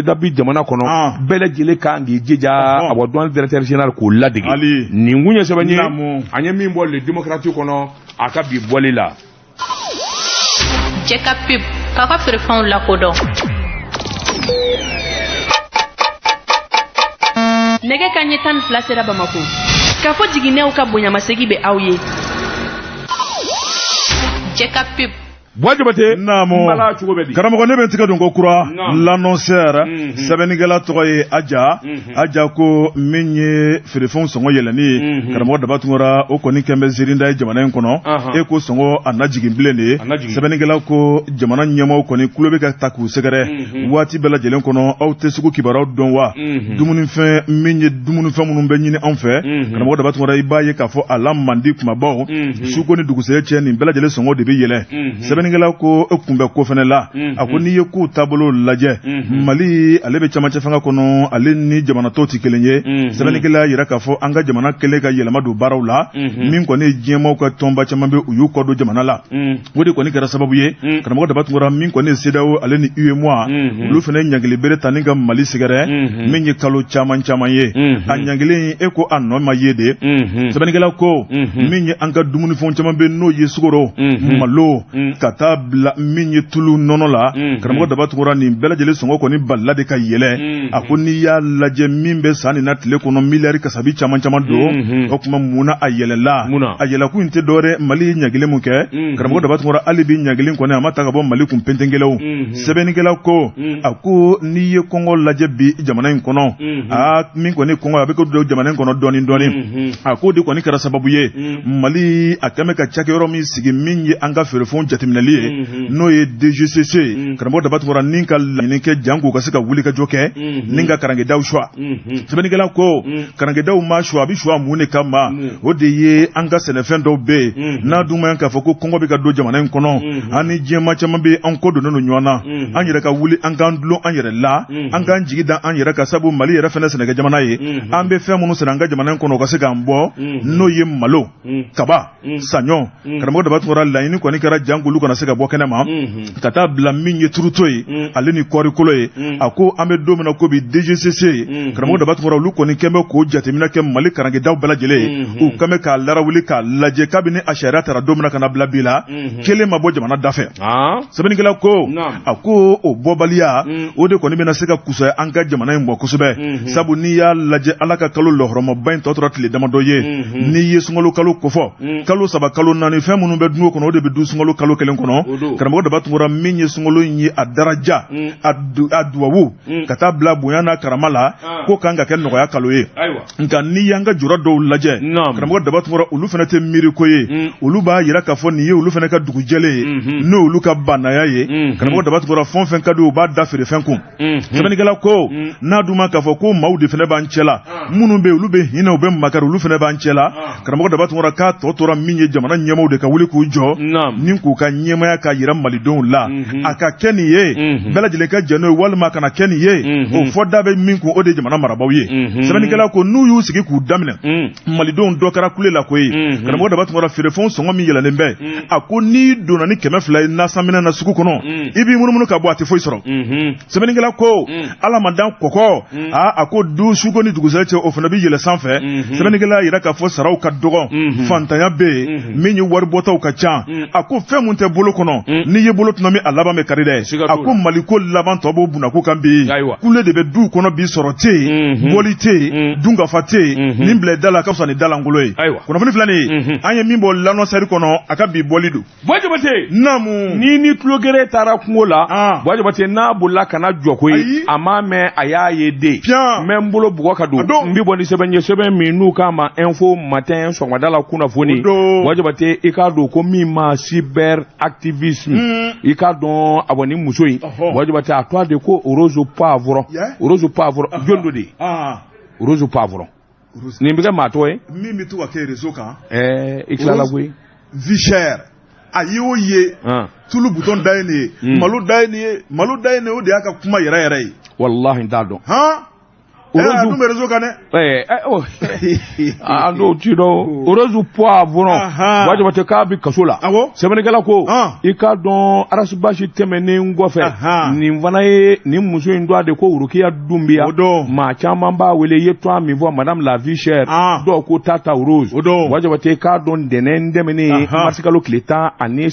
da bi jamana kɔnɔ, bɛɛ lajɛlen kan k'i jija a bɔ douane directeur général k'o ladege. Nin kun ye sɛbɛn ye an ye min bɔ Le Démocrate kɔnɔ a ka bi bɔli la. Jɛ ka pub k'a ka feerefɛnw lakodɔn. Nɛgɛ ka ɲɛ 12 sera Bamako. K'a fɔ jiginɛw ka bonyamasegi bɛ aw ye. Jɛ ka pub. Buwa Jabate, naamu, cogo bɛ di? Karamɔgɔ, ne bɛ n tigɛ don ko kura l'annonceur. Sɛbɛnnikɛla tɔgɔ ye Aja. Aja ko min ye feerefɛnw sɔngɔ yɛlɛnni ye, karamɔgɔ Daba Tunkara, o kɔni kɛn bɛ zirinda ye jamana in kɔnɔ. E ko sɔngɔ a na jigin bilen de ye. Sɛbɛnnikɛla ko jamana ɲɛmaaw kɔni kulo bɛ ka ta k'u sɛgɛrɛ waati bɛɛ lajɛlen kɔnɔ. Aw tɛ sugu kibaruyaw dɔn wa? Dumunifɛn min ye dumunifɛn minnu bɛ ɲini anw fɛ, karamɔgɔ Daba Tunkara, i b'a ye k'a fɔ a la mandi kumabaw suko ni dugusɛjɛ cɛ, nin bɛɛ lajɛlen sɔngɔ de bɛ yɛlɛ. Sɛbɛnnikɛla ko e kunbɛ ko fɛnɛ la, a ko n'i ye kow taabolo lajɛ, Mali ale bɛ camancɛ fanga kɔnɔ, ale ni jamana tɔw tɛ kelen ye. Sɛbɛnnikɛla y'a yira k'a fɔ an ka jamana kɛlen ka yɛlɛma don baaraw la, min kɔni ye diɲɛmaaw ka tɔnba caman bɛ u y'u kɔ don jamana la. O de kɔni kɛra sababu ye, karamɔgɔ Daba Tunkara, min kɔni ye CEDEAO ale ni UEMOA, olu fɛnɛ ye ɲangili bere ta ni ka Mali sɛgɛrɛ min ye kalo caman caman ye. A ɲangilen e ko a nɔ ma ye de. Sɛbɛnnikɛla ko min ye an ka dumunifɛnw caman bɛ n'o ye sukaro, malo, ka taa bila min ye tulu, nɔnɔ la, karamɔgɔ Daba Tunkara, nin bɛɛ lajɛlen sɔngɔ kɔni balila de ka yɛlɛ. A ko n'i y'a lajɛ min bɛ san nin na tile kɔnɔ miliyari kasabi caman caman don. O tuma mun na a yɛlɛla? A yɛlɛkun in tɛ dɔwɛrɛ, Mali ye ɲangili mun kɛ, karamɔgɔ Daba Tunkara, hali bi ɲangili kɔni a ma ta ka bɔ Mali kun pentenkɛlɛw. Sɛbɛnnikɛla ko a ko n'i ye kɔngɔ lajɛ bi jamana in kɔnɔ, aa min kɔni kɔngɔ a bɛ ko don jamana in kɔnɔ dɔɔni dɔɔni. A ko de kɔni kɛra sababu ye Mali a kɛn bɛ ka cakɛyɔrɔ min sigi min ye an ka feerefɛnw jateminɛli ye, n'o ye DGCC, karamɔgɔ Daba Tunkara, ni ka laɲini kɛ janko ka se ka wulikajɔ kɛ ni ka karangedaw suwa. Sɛbɛnnikɛla ko karangedaw ma suwa, a bɛ suwa mun de kama? O de ye an ka sɛnɛfɛn dɔw bɛ yen n'a dun ma k'a fɔ ko kɔngɔ bɛ ka don jamana in kɔnɔ, an ni diɲɛmaa caman bɛ an kɔ donnen don ɲɔgɔn na, an yɛrɛ ka wuli an k'an dulon an yɛrɛ la, an k'an jigi da an yɛrɛ kan, sabu Mali yɛrɛ fɛnɛ sɛnɛkɛ jamana ye. An bɛ fɛn minnu sɛnɛ an ka jamana in kɔnɔ o ka se k'an bɔ, n'o ye malo, kaba, saɲɔ. Karamɔgɔ Daba Tunkara, laɲini kɔni kɛra janko kana se ka bɔ kɛnɛ ma ka taa bila min ye turuto ye ale ni kɔɔrikolo ye. A ko an bɛ don min na ko bi DGCC, karamɔgɔ Daba Tunkara, olu kɔni kɛn bɛ k'o jateminɛ kɛ Mali karangedaw bɛɛ lajɛlen ye. U kɛn bɛ k'a larawuli k'a lajɛ kabini a sariya tara don min na ka na bila bi la, kelen ma bɔ jamana da fɛ. Sɛbɛnnikɛla ko a ko o bɔbaliya o de kɔni bɛna se ka kusaya an ka jamana in bɔ kosɛbɛ, sabu n'i y'a lajɛ Ala ka kalo lɔhɔrɔmaba in tɔ tora tile damadɔ ye. N'i ye sunkalo kalo kofɔ, kalo 3 kalo 4, fɛn minnu bɛ dun o kɔnɔ o de bɛ dun sunkalo kalo kelen kɔnɔ. Karamɔgɔ Daba Tunkara, min ye sunkalo in ye a daraja, a duwawu ka taa bila bonya n'a karama la, ko kan ka kɛ nɔgɔya kalo ye. Nka n'i y'an ka jura dɔw lajɛ, karamɔgɔ Daba Tunkara, olu fana tɛ miiri ko ye. Olu b'a yira k'a fɔ nin ye olu fana ka dugu jɛlen ye, n'o olu ka bannaya ye. Karamɔgɔ Daba Tunkara, fɛn o fɛn ka di u b'a da feere fɛn kun. Sɛbɛnnikɛla ko n'a dun ma k'a fɔ ko maaw de fana b'an cɛ la, minnu bɛ olu bɛ hinɛ, u bɛ makari, olu fana b'an cɛ la. Karamɔgɔ Daba Tunkara, k'a tɔ tora min ye jamana ɲɛmaaw de ka wuli k'u jɔ ni k'u ka ɲɛ ɲɛmaaya ka yira malidenw la a ka kɛ nin ye bɛɛ lajɛlen ka jɛn n'o ye walima a kana kɛ nin ye o fɔ da bɛ min kun o de ye jamana marabaaw ye sɛbɛnnikɛla ko n'u y'u sigi k'u daminɛ malidenw dɔ kɛra kule la koyi karamɔgɔ Daba Tunkara feerefɛnw sɔngɔ min yɛlɛlen bɛ a ko n'i donna ni 200 ye nasanminɛ na sugu kɔnɔ i b'i munumunu ka bɔ a tɛ foyi sɔrɔ sɛbɛnnikɛla ko ala ma dan kɔkɔ a ko du suko ni dugusɛ cɛ o fana bɛ yɛlɛ sanfɛ sɛbɛnnikɛla yira k'a fɔ saraw ka dɔgɔ fantanya bɛ yen min ye waribɔtaw ka ca a ko fɛn mun tɛ bolo kɔnɔ n'i ye bolo tɔnɔmi a laban bɛ kari dɛ a ko Mali ko laban tɔ b'o bunako kan bi kule de bɛ duw kɔnɔ bi sɔrɔ tɛ yen bɔli tɛ yen dunkafa tɛ yen nin bila i da la a ka fisa ni dalankolon ye kunnafoni filɛ nin ye an ye min bɔ l'annonceur kɔnɔ a ka bi bɔli don. Buwa Jabate naamu ni ni tulogere taara kungo la Buwa Jabate n'a bolila ka na jɔ koyi a m'a mɛn a y'a ye den n bɛ n bolo bugɔ ka don n bɛ bɔ ni sɛbɛn ye sɛbɛn min n'u k'a ma info matin sɔgɔmada la kunnafoni Buwa Jabate i k'a dɔn ko min ma cyber activisme i k'a dɔn a bɔ ni muso in Buwa Jabate a tɔgɔ de ko Rose Poivron Rose Poivron jɔn do de Rose Poivron nin bɛ kɛ maa tɔgɔ ye min bɛ to ka kɛ réseau kan i tilala koyi vie chère a y'o ye tulu bouton da ye nin ye malo da ye nin ye malo da ye nin ye o de y'a ka kuma yɛrɛ yɛrɛ ye walahi n t'a dɔn a dun bɛ réseau kan dɛ an t'o ci dɔn Rose Poivron Buwa Jabate k'a bɛ kaso la sɛbɛnnikɛla ko i k'a dɔn arasibasi tɛmɛnen kɔfɛ nin fana ye nin muso in tɔgɔ de ko Rokiya Dunbiya maa caman b'a wele i ye tɔgɔ min fɔ madame la vie chère dɔw ko Tata Rose Buwa Jabate k'a dɔn ntɛnɛn tɛmɛnen marisikalo tile 13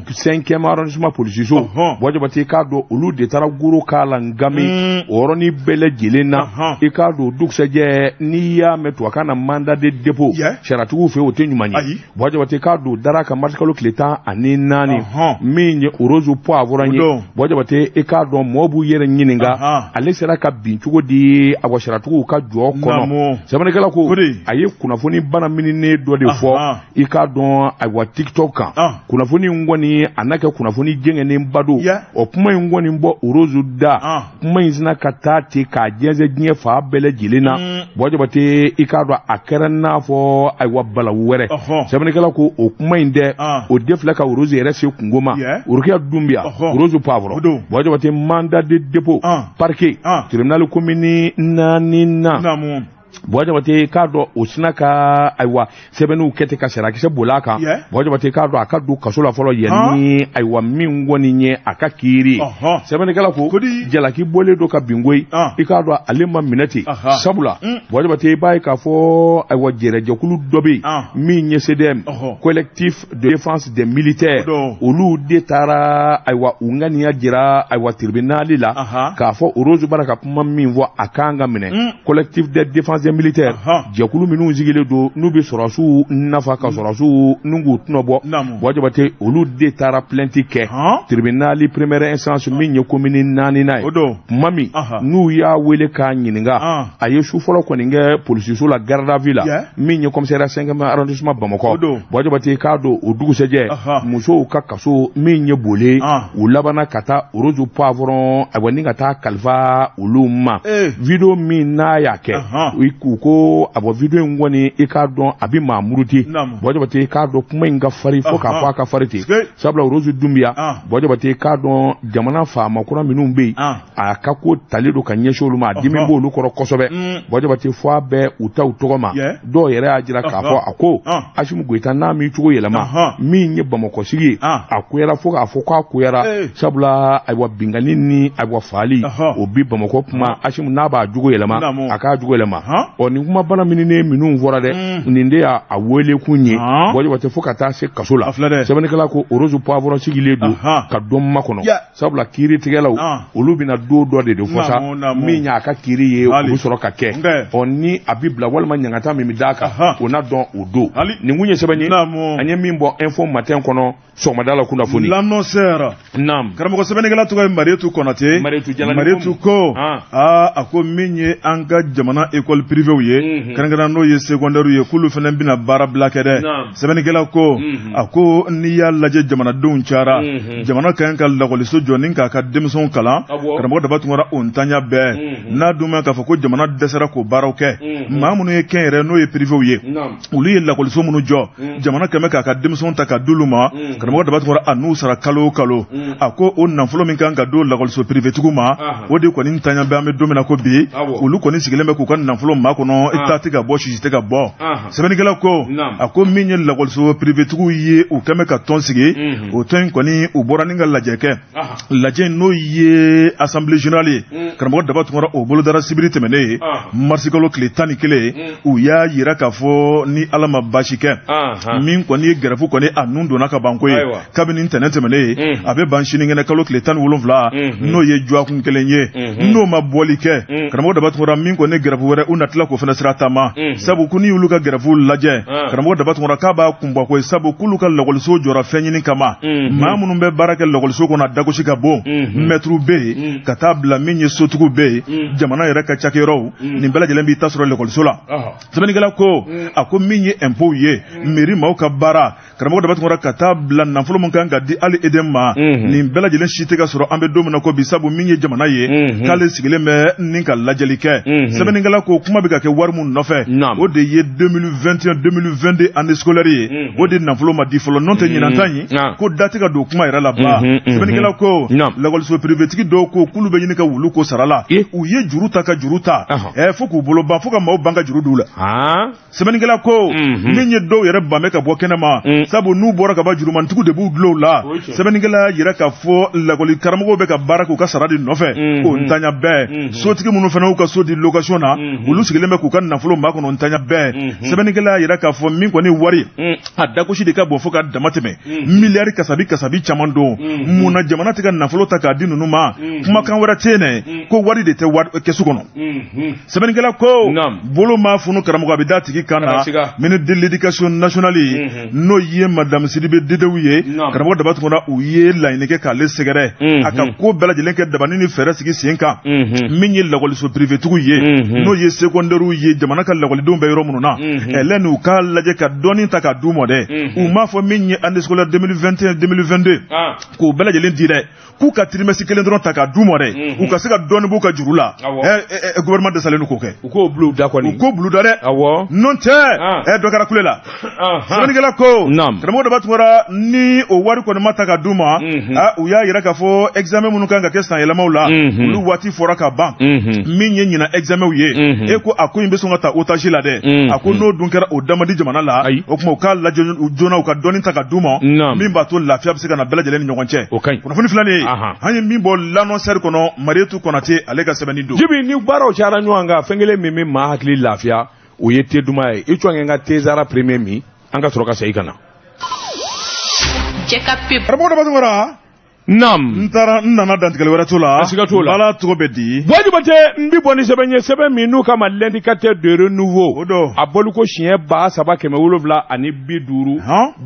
5e arrondissement polisiso Buwa Jabate k'a dɔn olu de taara goro k'a la Ngami o yɔrɔnin bɛɛ lajɛlen na i k'a don dugusɛjɛ n'i y'a mɛn tubabukan na mandat de dépôt sariyatigiw fɛ o tɛ ɲuman ye Buwa Jabate k'a don dara ka marisikalo tile 14 min ye Rose Poivron ye Buwa Jabate i k'a dɔn mɔɔ b'u yɛrɛ ɲininka ale sera ka bin cogo di a sariyatigiw ka jɔ kɔnɔ sɛbɛnnikɛla ko a ye kunnafoni bana mininen dɔ de fɔ i k'a dɔn ayiwa TikTok kan kunnafoni in kɔni a n'a kɛ kunnafoni jɛngɛnenba don o kuma in kɔni bɔ Rose da kuma in sina ka taa ten k'a jɛnsɛn diɲɛ fan bɛɛ lajɛlen na Buwa Jabate i k'a dɔn a kɛra n'a fɔ ayiwa balawu wɛrɛ sɛbɛnnikɛla ko o kuma in dɛ o de filɛ ka Rose yɛrɛ se kungo ma Rokiya Dunbiya Rose Poivron Buwa Jabate mandat de dépôt parquet tribunal commune 4nan Buwa Jabate k'a dɔn o sina ka ayiwa sɛbɛnniw kɛ ten ka sariyakisɛ boli a kan Buwa Jabate k'a dɔn a ka don kaso la fɔlɔ yanni ayiwa min kɔni ye a ka kiiri sɛbɛnnikɛla ko jalaki bɔlen don ka bin koyi i k'a dɔn ale ma minɛ ten sabula Buwa Jabate i b'a ye k'a fɔ ayiwa jɛrɛjɛkulu dɔ bɛ yen min ye CDM collectif de défense des militaires olu de taara ayiwa u ŋaniya jira ayiwa tribunal la k'a fɔ Rose bara ka kuma min fɔ a kan ka minɛ collectif de défense des militaires jɛkulu minnu sigilen don n'u bɛ sɔrɔsiw nafa ka sɔrɔsiw n'u k'u tɔnɔ bɔ Buwa Jabate olu de taara plainte kɛ tribunal première instance min ye commune 4nan ye tuma min n'u y'a wele k'a ɲininka a ye su fɔlɔ kɔni kɛ polisiso la garde à vue la min ye commissariat 5e arrondissement Bamakɔ Buwa Jabate k'a dɔn o dugusɛjɛ musow ka kaso min ye bole u labanna ka taa Rose Poivron ayiwa ni ka taa kalifa olu ma video min n'a y'a kɛ u ko a bɔ video in kɔni i k'a dɔn a bɛ maa muruti Buwa Jabate i k'a dɔn kuma in ka farin fo k'a fɔ a ka farin ten sabula Rose Dunbiya Buwa Jabate i k'a dɔn jamana faama kura minnu bɛ yen a ka ko talen don ka ɲɛsin olu ma a dimi b'olu kɔrɔ kosɛbɛ Buwa Jabate fo a bɛɛ u ta u tɔgɔ ma dɔw yɛrɛ y'a jira k'a fɔ a ko Asimi Goyita n'a m'i cogo yɛlɛma min ye Bamakɔ sigi ye a koyara fo k'a fɔ k'a koyara sabula ayiwa binkanni ni ayiwa faali o bi Bamakɔ kuma Asimi n'a b'a jogo yɛlɛma a k'a jogo yɛlɛma ɔ nin kuma bana mininen minnu fɔra dɛ nin de y'a welekun ye Buwa Jabate fo ka taa se kaso la sɛbɛnnikɛla ko Rose Poivron sigilen don ka dɔn makɔnɔ sabula kiiritigɛlaw olu bɛna don dɔ de fɔ sa min y'a ka kiiri ye o bɛ sɔrɔ ka kɛ ɔ ni a bɛ bila walima ɲangata min bɛ d'a kan o na dɔn o don nin kun ye sɛbɛn ye an ye min bɔ info matin kɔnɔ sɔgɔmada la kunnafoni l'annonceur naam karamɔgɔ sɛbɛnnikɛla tɔgɔ ye Marietu Konate Marietu Jalani Marietu ko a ko min ye an ka jamana école privéw ye kɛrɛnkɛrɛn n'o ye secondaire ye k'olu fana bɛna baara bila kɛ dɛ sɛbɛnnikɛla ko a ko n'i y'a lajɛ jamanadenw cayara jamana ka kan ka lakɔliso jɔ ni k'a ka denmisɛnw kalan karamɔgɔ Daba Tunkara o ntanya bɛɛ n'a dun ma k'a fɔ ko jamana dɛsɛra k'o baaraw kɛ maa minnu ye kɛnyɛrɛ n'o ye privéw ye olu ye lakɔliso minnu jɔ jamana kɛmɛ k'a ka denmisɛnw ta ka d'olu ma karamɔgɔ Daba Tunkara a n'u sara kalo o kalo a ko o nafolo min kan ka don lakɔliso privetigiw ma o de kɔni ntanya bɛ an bɛ don min na ko bi olu kɔni sigilen bɛ k'u ka nafolo makɔnɔ i ta tɛ ka bɔ sisi tɛ ka bɔ sɛbɛnnikɛla ko a ko min ye lakɔliso privetigiw ye u kɛmɛ ka tɔn sigi o tɔn in kɔni u bɔra ni ka lajɛ kɛ lajɛ n'o ye assemblée générale ye karamɔgɔ Daba Tunkara o bolodara sibiri tɛmɛnen ye marisikalo tile 11 u y'a yira k'a fɔ ni Ala ma baasi kɛ min kɔni ye gɛrɛfu kɔni a nun donna ka ban ko ye kabini ntɛnɛn tɛmɛnen ye a bɛ ban sinikɛnɛ kalo tile 17 n'o ye dɔgɔkun kelen ye n'o ma bɔli kɛ karamɔgɔ Daba Tunkara min kɔni gɛrɛfu wɛrɛ u na tila k'o fana sira taama sabu ko n'i y'olu ka gɛrɛfu lajɛ karamɔgɔ Daba Tunkara k'a b'a kunbɔ ko ye sabu k'olu ka lakɔliso jɔra fɛn ɲini kama maa minnu bɛ baara kɛ lakɔliso kɔnɔ a dagosi ka bon mɛtiriw bɛ yen ka taa bila min ye sotigiw bɛ yen jamana yɛrɛ ka cakɛyɔrɔw nin bɛɛ lajɛlen b'i ta sɔrɔ lakɔliso la sɛbɛnnikɛla ko a ko min ye impôts ye mairie maaw ka baara karamɔgɔ Daba Tunkara ka taa bila nafolo min kan ka di hali EDM ma nin bɛɛ lajɛlen si tɛ ka sɔrɔ an bɛ don min na ko bi sabu min ye jamana ye k'ale sigilen bɛ ni ka lajɛli kɛ sɛbɛnnikɛla ko kuma bɛ ka kɛ wari min nɔfɛ o de ye 2021 2022 année scolaire ye o de nafolo ma di fɔlɔ n'o tɛ ɲinan ta in ko da tɛ ka don kuma yɛrɛ la ba sɛbɛnnikɛla ko lakɔliso privétigi dɔw ko k'olu bɛ ɲini ka wulu ko sara la u ye juru ta ka juru ta fo k'u bolo ban fo ka maaw ban ka juru d'u la sɛbɛnnikɛla ko min ye dɔw yɛrɛ ban bɛ ka bɔ kɛnɛ ma sabu n'u bɔra ka ban jurumantigiw de b'u dulon la sɛbɛnnikɛla y'a yira k'a fɔ lakɔli karamɔgɔw bɛ ka baara k'u ka sara de nɔfɛ o ntanya bɛɛ sotigi minnu fana y'u ka so di location na olu sigilen bɛ k'u ka nafolo makɔnɔ ntanya bɛɛ sɛbɛnnikɛla y'a yira k'a fɔ min kɔni wari a dagosi de ka bon fo ka dama tɛmɛ miliyari kasabi kasabi caman don mun na jamana tɛ ka nafolo ta k'a di ninnu ma kumakan wɛrɛ tɛ yen dɛ ko wari de tɛ kɛsu kɔnɔ sɛbɛnnikɛla ko bolo maa funu karamɔgɔ a bɛ da tigi kan na ministre de l'éducation nationale n'o ye madame Sidibe Dedew ye karamɔgɔ Daba Tunkara u ye laɲini kɛ k'ale sɛgɛrɛ a ka ko bɛɛ lajɛlen kɛ dabani ni fɛɛrɛ sigi sen kan min ye lakɔliso privetigiw ye n'o ye secondaire ye jamana ka lakɔlidenw bɛ yɔrɔ minnu na ɛlɛ n'u k'a lajɛ ka dɔɔnin ta k'a d'u ma dɛ u m'a fɔ min ye année scolaire 2021 2022 k'o bɛɛ lajɛlen di dɛ k'u ka trimestre kelen dɔrɔn ta k'a d'u ma dɛ u ka se ka dɔɔnin b'u ka juru la gouvernement dɛsɛlen don k'o kɛ u k'o bila u da kɔni u k'o bila u da dɛ n'o tɛ dɔ kɛra kule la sɛbɛnnikɛla ko karamɔgɔ Daba Tunkara ni o wari kɔni ma ta ka d'u ma u y'a yira k'a fɔ examen minnu kan ka kɛ san yɛlɛmaw la olu waati fɔra ka ban min ye ɲinan examenw ye e ko a ko in bɛ sɔn ka ta otage la dɛ a ko n'o dun kɛra o da man di jamana la o tuma u k'a lajɛ joona u ka dɔɔnin ta ka d'u ma min b'a to lafiya bɛ se ka na bɛɛ lajɛlen ni ɲɔgɔn cɛ kunnafoni filɛ nin ye an ye min bɔ l'annonceur kɔnɔ Marietou Konate ale ka sɛbɛnni don. Jibi ni baaraw cayara ɲɔgɔn kan fɛn kelen min bɛ maa hakili lafiya o ye te duman ye i cɔn n ka tezara premier min an ka sɔrɔ ka segin ka na. Karamɔgɔ Daba Tunkara. Naam. N taara n nana dantigɛli wɛrɛ t'o la. Siga t'o la. Ala tɔgɔ bɛ di. Buwa Jabate n bi bɔ ni sɛbɛn ye sɛbɛn min n'u kama l'indicateur de renouveau. O don. A bɔli ko siɲɛ 3750.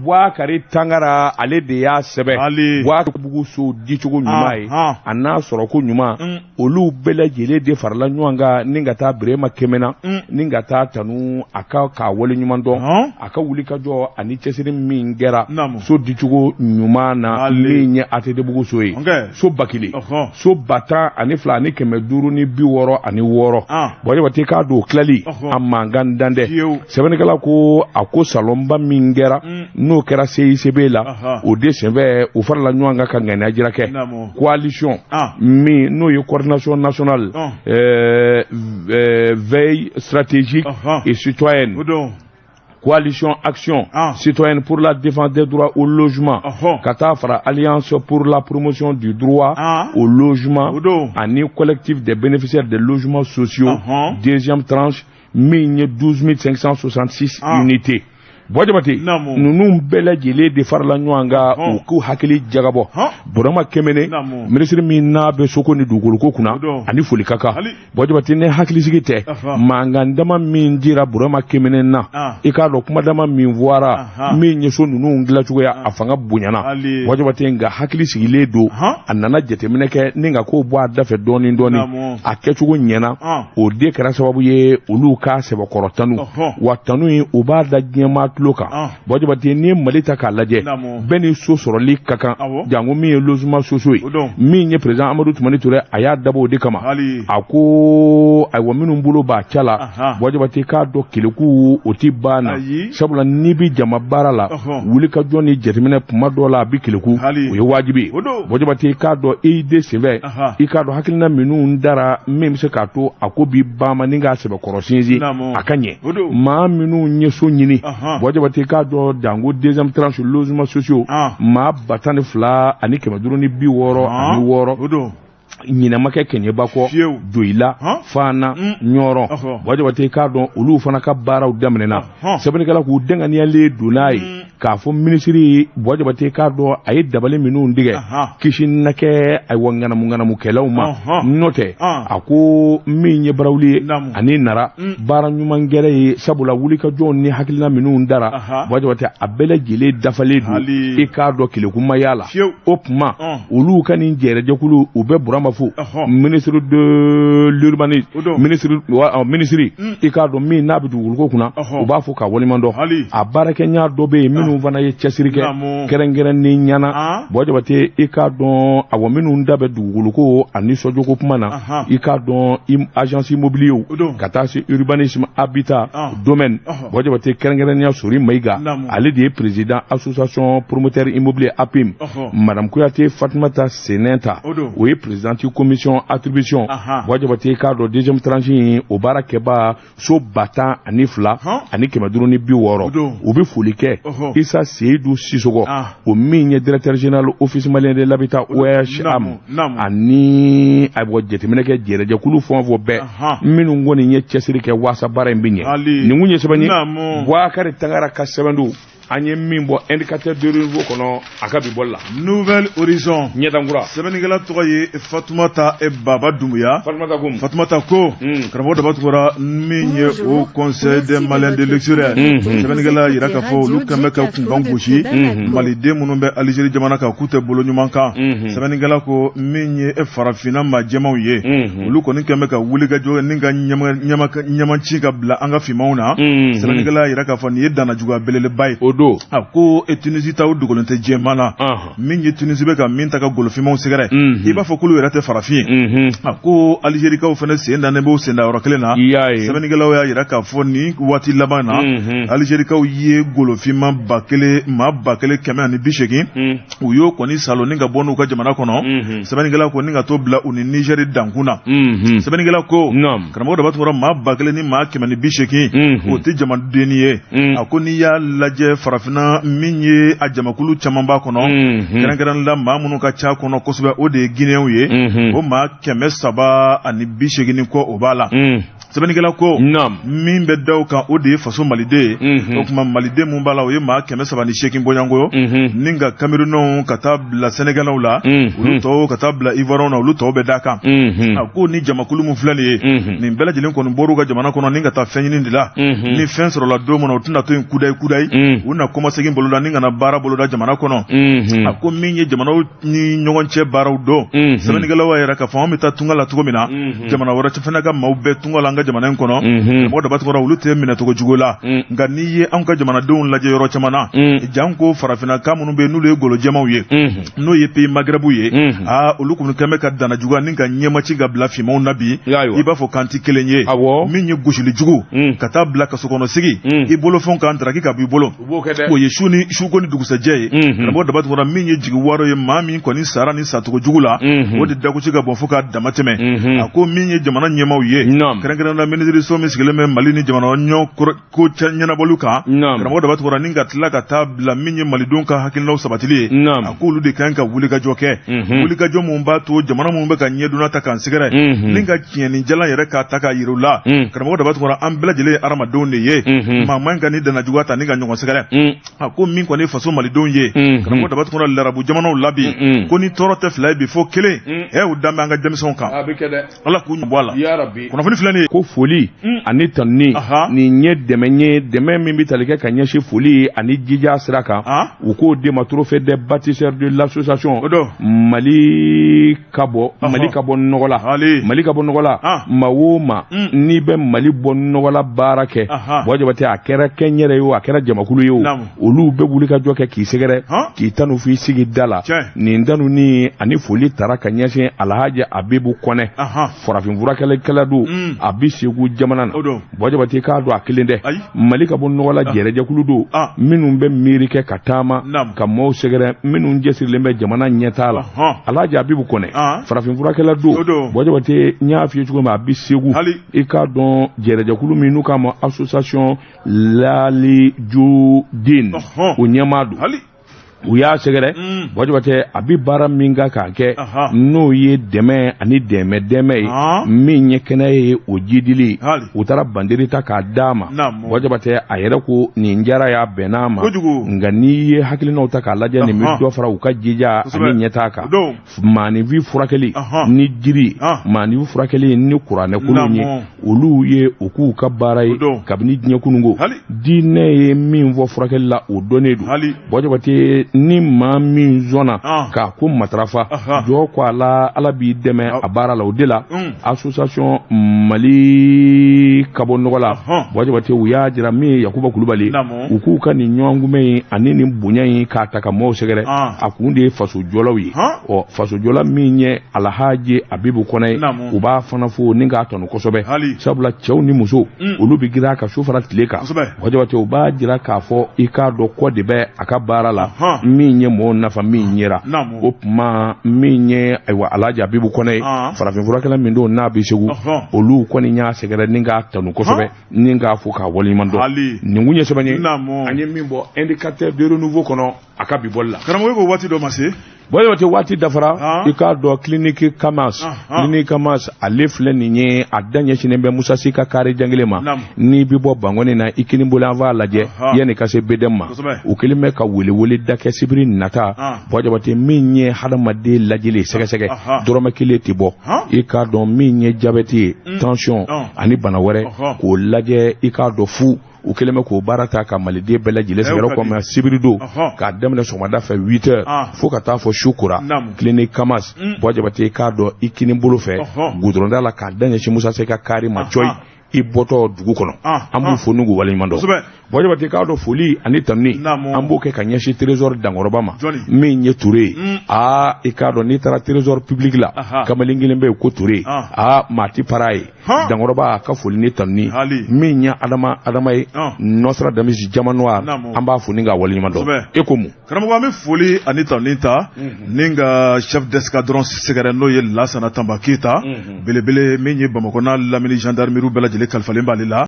Buwakari Tangara ale de y'a sɛbɛn. Ali. Buwabugu so dicogo ɲuman ye. A n'a sɔrɔ ko ɲuman. Olu bɛɛ lajɛlen de farala ɲɔgɔn kan ni ka taa Birema Kɛmɛna. Ni ka taa tanu a ka k'a wale ɲuman dɔn. A ka wulikajɔ ani cɛsiri min kɛra. So dicogo ɲuman na min ye ATT bugu so ye so 1000 so 12566 Buwa Jabate k'a don tilali a mankan dan dɛ sɛbɛnnikɛla ko a ko salonba min kɛra n'o kɛra CICB la o de senfɛ u farala ɲɔgɔn kan ka ŋaniya jira kɛ coalition min n'o ye coordination nationale veille stratégique et citoyenne Coalition Action citoyenne pour la défense des droits au logement, Kata fara Alliance pour la promotion du droit au logement, ani collectif des bénéficiaires des logements sociaux, deuxième tranche, 12 566 unités. Buwa Jabate, ninnu bɛɛ lajɛlen de farala ɲɔgɔn kan u k'u hakili jagabɔ. Burama Kemene, minisiri min n'a bɛ soko ni dugukoloko kunna ani foli ka kan. Buwa Jabate, ne hakilisigi tɛ mankan dama min dira Burama Kemene na, i k'a dɔn kuma dama min fɔra min ye so ninnu dilancogoya a fanga bonyana. Buwa Jabate, nka hakili sigilen don, a nana jateminɛ kɛ ni ka ko bɔ a dafɛ dɔɔni dɔɔni, a kɛcogo ɲɛna. O de kɛra sababu ye olu ka sɛbɛkɔrɔ tanu, wa tanu in u b'a da diɲɛmaa tulo kan. Buwa Jabate, n'i ye Mali ta k'a lajɛ, bɛɛ ni so sɔrɔli ka kan, janko min ye logement sociaux ye. Min ye président Amadu Tumani Ture, a y'a dabɔ o de kama. A ko ayiwa, minnu bolo b'a ca la, Buwa Jabate k'a dɔn keleku o ti ban na, sabula n'i bɛ jama baara la, wuli ka jɔ ni jateminɛ kuma dɔw la a bɛ keleku, o ye wajibi ye. Buwa Jabate k'a dɔn EID senfɛ, i k'a dɔn hakilina minnu dara min bɛ se k'a to a ko bi ban ma ni k'a sɛbɛkɔrɔ sinsin a ka ɲɛ. Maa minnu ye so ɲini, Buwa Jabate k'a dɔn danko deuxième tranche logement sociaux, maa 12,566 ɲinɛ kɛ Kɛɲɛba kɔ, Joyila, Fana, Ɲɔrɔ. Buwa Jabate k'a dɔn olu fana ka baaraw daminɛna. Sɛbɛnnikɛla k'u denganiyalen don n'a ye k'a fɔ minisiri Buwa Jabate k'a dɔn a ye dabali minnu tigɛ kisi na kɛ ayiwa ŋanamu-ŋanamukɛlaw ma. N'o tɛ, a ko min ye barawuli ye ani Nara, baara ɲuman gɛrɛ ye, sabula wulikajɔw ni hakilina minnu dara, Buwa Jabate a bɛɛ lajɛlen dafalen don, i k'a dɔn kelekumaya la. O tuma olu ka nin jɛrɛjɛkulu, u bɛ Burama fo, ministre de l'urbanisme, ministre i k'a dɔn min n'a bɛ dugukolo kunna, u b'a fɔ k'a waleɲuman dɔn. A baarakɛɲa dɔ bɛ yen minnu fana ye cɛsiri kɛ kɛrɛnkɛrɛnnen ɲɛna. Buwa Jabate, i k'a dɔn awɔ minnu da bɛ dugukolo ani sɔjɔko kuma na, i k'a dɔn agence immobilier ka taa se urbanisme habitat domaine. Buwa Jabate, kɛrɛnkɛrɛnnenya Sori Mayiga, ale de ye président association promoteur immobilier APIM. Madame Kuyate Fatumata Senenta, o ye présidente commission attribution. Buwa Jabate k'a dɔn deuxième tranche in o baara kɛba so 12,560, u bɛ foli kɛ Issa Seydou Sissoko, o min ye directeur général office malien de l'habitat OHM, ani ayiwa jateminɛ kɛ jɛrɛjɛkulu fɛn o fɛn bɛɛ minnu kɔni ye cɛsiri kɛ waasa baara in bɛ ɲɛ. Nin kun ye sɛbɛn ye Bouakari Tangara ka sɛbɛn don, an ye min bɔ indicateur de renouveau kɔnɔ a ka bi bɔli la. Nouvel Horizon, ɲɛdankura. Sɛbɛnnikɛla tɔgɔ ye Fatumata Baba Dumbuya. Fatumata ko, Fatumata ko karamɔgɔ Daba Tunkara min ye au conseil des Maliens de l'extérieur, sɛbɛnnikɛla yira k'a fɔ olu kan bɛ ka kunkan gosi maliden minnu bɛ Algérie jamana kan k'u tɛ bolo ɲuman kan. Sɛbɛnnikɛla ko min ye farafinna maa jɛmanw ye, olu kɔni kan bɛ ka wulikajɔ ni ka ɲɛmaci ka bila an ka finmanw na. Sɛbɛnnikɛla yira k'a fɔ nin ye dannajuguya belebeleba ye. A ko Tunisie taw dogolen tɛ jɛman na, min ye Tunisie bɛ ka min ta ka golofinmanw sɛgɛrɛ, i b'a fɔ k'olu yɛrɛ tɛ farafin ye. A ko Algérikaw fana sen dannen b'o sen da yɔrɔ kelen na. Sɛbɛnnikɛlaw y'a jira k'a fɔ nin waati laban na, Algérikaw ye golofinman 1000 maa 1180, u y'o kɔni salon ni ka bɔ n'u ka jamana kɔnɔ. Sɛbɛnnikɛla ko ni ka t'o bila u ni Nigérie dankun na. Sɛbɛnnikɛla ko karamɔgɔ Daba Tunkara maa 1180, o tɛ jamadenni ye. A ko n'i y'a lajɛ farafinna min ye a jamakulu caman b'a kɔnɔ, kɛrɛnkɛrɛnnen la maa minnu ka ca kɔnɔ kosɛbɛ, o de ye Guinéenw ye, o maa 380 ni kɔ o b'a la. Sɛbɛnnikɛla ko min bɛ da o kan, o de ye faso maliden ye. O tuma maliden mun b'a la, o ye maa 308 bɔɲɔgɔnko, ni ka Camerounɛw ka taa bila Sénégalais la, olu tɔw ka taa bila Ivoiriens na, olu tɔw bɛ da kan. A ko ni jamakulu mun filɛ nin ye, nin bɛɛ lajɛlen kɔni bɔr'u ka jamana kɔnɔ ni ka taa fɛn ɲini de la. Ni fɛn sɔrɔla don min na, u tɛna to yen kudayi kudayi, u na kɔmasegin boloda ni ka na baara boloda jamana kɔnɔ. A ko min ye jamanaw ni ɲɔgɔn cɛ baaraw dɔn, sɛbɛnnikɛlaw y'a yira k'a fɔ an bɛ taa tunga la cogo min na, jamana wɛrɛ fana ka maaw bɛɛ tunga la an ka jamana in kɔnɔ. Karamɔgɔ Daba Tunkara olu tɛ minɛcogo jugu la, nka n'i ye anw ka jamanadenw lajɛ yɔrɔ caman na, janko farafinna kan minnu bɛ yen n'olu ye golo jɛmanw ye, n'o ye pays Maghreb ye, aa olu kɔni kɛn bɛ ka danna juguya ni ka ɲɛmaci ka bila finmanw na bi, i b'a fɔ kan tɛ kelen ye. Min ye gosili jugu ka taa bila kaso kɔnɔ sigi, i bolofɛnw kan daraki ka b'i bolo. kɛ dɛ. O ye su ni suko ni dugusɛjɛ ye. Karamɔgɔ Daba Tunkara, min ye jigi waro ye, maa min kɔni sara ni sacogo jugu la, o de dagosi ka bon fo k'a dama tɛmɛ. A ko min ye jamana ɲɛmaaw ye, kɛrɛnkɛrɛnnenya la minisiriso min sigilen bɛ Mali ni jamana ɲɔ ko ɲɛnabɔli kan, karamɔgɔ Daba Tunkara, ni ka tila ka taa bila min ye malidenw ka hakilinaw sabatili ye, a k'olu de kan ka wulikajɔ kɛ, wulikajɔ mun b'a to jamana minnu bɛ ka ɲɛdonna ta k'an sɛgɛrɛ ni ka tiɲɛni jalan yɛrɛ k'a ta k'a yir'u la. Karamɔgɔ Daba Tunkara, an bɛɛ lajɛlen ye hadamadenw de ye, maa man ka ni danajuguya ta ni ka ɲɔgɔn sɛgɛrɛ. A ko min kɔni faso malidenw ye, karamɔgɔ Daba Tunkara, larabu jamanaw la bi, ko ni tɔɔrɔ tɛ fila ye bi fo kelen, ɛ u dan bɛ an ka denmisɛnw kan. Ala k'u bɔ a la. Kunnafoni filɛ nin ye. Ko foli ani tanuni, nin ye dɛmɛ ye, dɛmɛ min bɛ tali kɛ ka ɲɛsin foli ani jija sira kan. U k'o d'e ma, trophée des bâtisseurs de l'association Mali ka bɔ Mali ka bɔ nɔgɔ la, Mali ka bɔ nɔgɔ la. Maa o maa n'i bɛ Mali bɔ nɔgɔ la baara kɛ, Buwa Jabate, a kɛra kɛnyɛrɛ ye o, a kɛra jamakulu ye o, olu bɛ wuli ka jɔ kɛ k'i sɛgɛrɛ, k'i tanu f'i sigi da la. Nin tanuni ani foli taara ka ɲɛsin Alhaji Abibu Kɔnɛ, farafin furakɛlikɛla don, a bɛ Segu jamana na. Buwa Jabate, k'a dɔn a kelen dɛ, Mali ka bɔ nɔgɔ la jɛrɛjɛkulu don minnu bɛ miiri kɛ ka taama ka maaw sɛgɛrɛ, minnu cɛsirilen bɛ jamana ɲɛtaa la. Alhaji Abibu Kɔnɛ, farafin furakɛla don. Buwa Jabate, n y'a f'i ye cogo min, a bɛ Segu. I k'a dɔn jɛrɛjɛkulu min n'u k'a ma association Lali Juden, o ɲɛmaa don. U y'a sɛgɛrɛ. Buwa Jabate, a bɛ baara min kan k'a kɛ, n'o ye dɛmɛ ani dɛmɛ dɛmɛ ye, min ye kɛnɛ ye, o jidili, u taara banderi ta k'a d'a ma. Buwa Jabate, a yɛrɛ ko nin diyara y'a bɛnn'a ma, nka n'i ye hakilinaw ta k'a lajɛ, nin bɛ dɔ fara u ka jija ani ɲɛtaa kan. Maaninfin furakɛli ni jiri, maaninfin furakɛli ni kuranɛkolon ye, olu ye u k'u ka baara ye kabini diɲɛ kununko. Diinɛ ye min fɔ furakɛli la, o dɔnnen don. Buwa Jabate, ni maa min sɔnna k'a ko matarafa jɔ ko a la, Ala b'i dɛmɛ a baara la. O de la association Mali ka bɔ nɔgɔ la, Buwa Jabate, u y'a jira min ye Yakuba Kulubali, u k'u ka nin ɲɔgɔnkunbɛn in ani nin bonya in k'a ta ka maaw sɛgɛrɛ, a kun de ye fasojɔlaw ye. Ɔ fasojɔla min ye Alhaji Abibu Kɔnɛ ye, u b'a fana fo ni k'a tanu kosɛbɛ, sabula cɛw ni muso, olu bɛ girin a ka su fara tile kan. Buwa Jabate, u b'a jira k'a fɔ i k'a dɔn kɔ de bɛ a ka baara la, min ye mɔgɔw nafa, min yera o tuma min ye ayiwa Alhaji Abibu Kɔnɛ ye, farafin furakɛla min don n'a bɛ Segu, olu kɔni y'a sɛgɛrɛ ni k'a tanu kosɛbɛ, ni k'a fo k'a waleɲuman dɔn. Nin kun ye sɛbɛn ye an ye min bɔ Indicateur de renouveau kɔnɔ a ka bi bɔli la. Karamɔgɔ, ko waati dɔ ma se. Buwa Jabate, waati dafara. I k'a dɔn clinique Kamas, clinique Kamas, ale filɛ nin ye, a da ɲɛsinnen bɛ Musa Si ka kari jangelen ma. N'i bɛ bɔ Bankɔni na, i kini bolo an b'a lajɛ yanni ka se BDM ma. U kelen bɛ ka welewele da kɛ sibiri nata. Buwa Jabate, min ye hadamaden lajɛli sɛgɛsɛgɛ, dɔrɔmɛ kelen tɛ bɔ. I k'a dɔn min ye jabɛti ye, tension ani bana wɛrɛ, k'o lajɛ, i k'a dɔn fu. U kɛlen bɛ k'o baara ta ka maliden bɛɛ lajɛlen sɛgɛrɛ kɔmi sibiri don, k'a daminɛ sɔgɔmada fɛ 8 heures fo ka taa fɔ su kora. Clinique Kamas, Buwa Jabate, i k'a dɔn i kini bolo fɛ gudɔrɔnda la, k'a da ɲɛsin Musa Se ka kari ma cɔyi, i bɔtɔ dugu kɔnɔ. An b'u fo n'u k'u waleɲuman dɔn. Buwa Jabate, k'a dɔn foli ani tanuni, an b'o kɛ ka ɲɛsin trésor dankɔrɔba ma, min ye Ture ye. Aa, i k'a dɔn n'i taara trésor public la, kamalen kelen bɛ yen ko Ture, aa, maa ti para ye. Dankɔrɔba, a ka foli ni tanuni, min ye Adama Adama ye, Nɔsara Damisi Jama Noir, an b'a fo ni k'a waleɲuman dɔn. E ko mun? Karamɔgɔ, an bɛ foli ani tanuni ta ni ka chef d'escadron sɛgɛrɛ, n'o ye Lasana Tanba Keyita, belebele min ye Bamakɔ n'a lamini gendarmerie bɛɛ lajɛlen kalifalen b'ale la.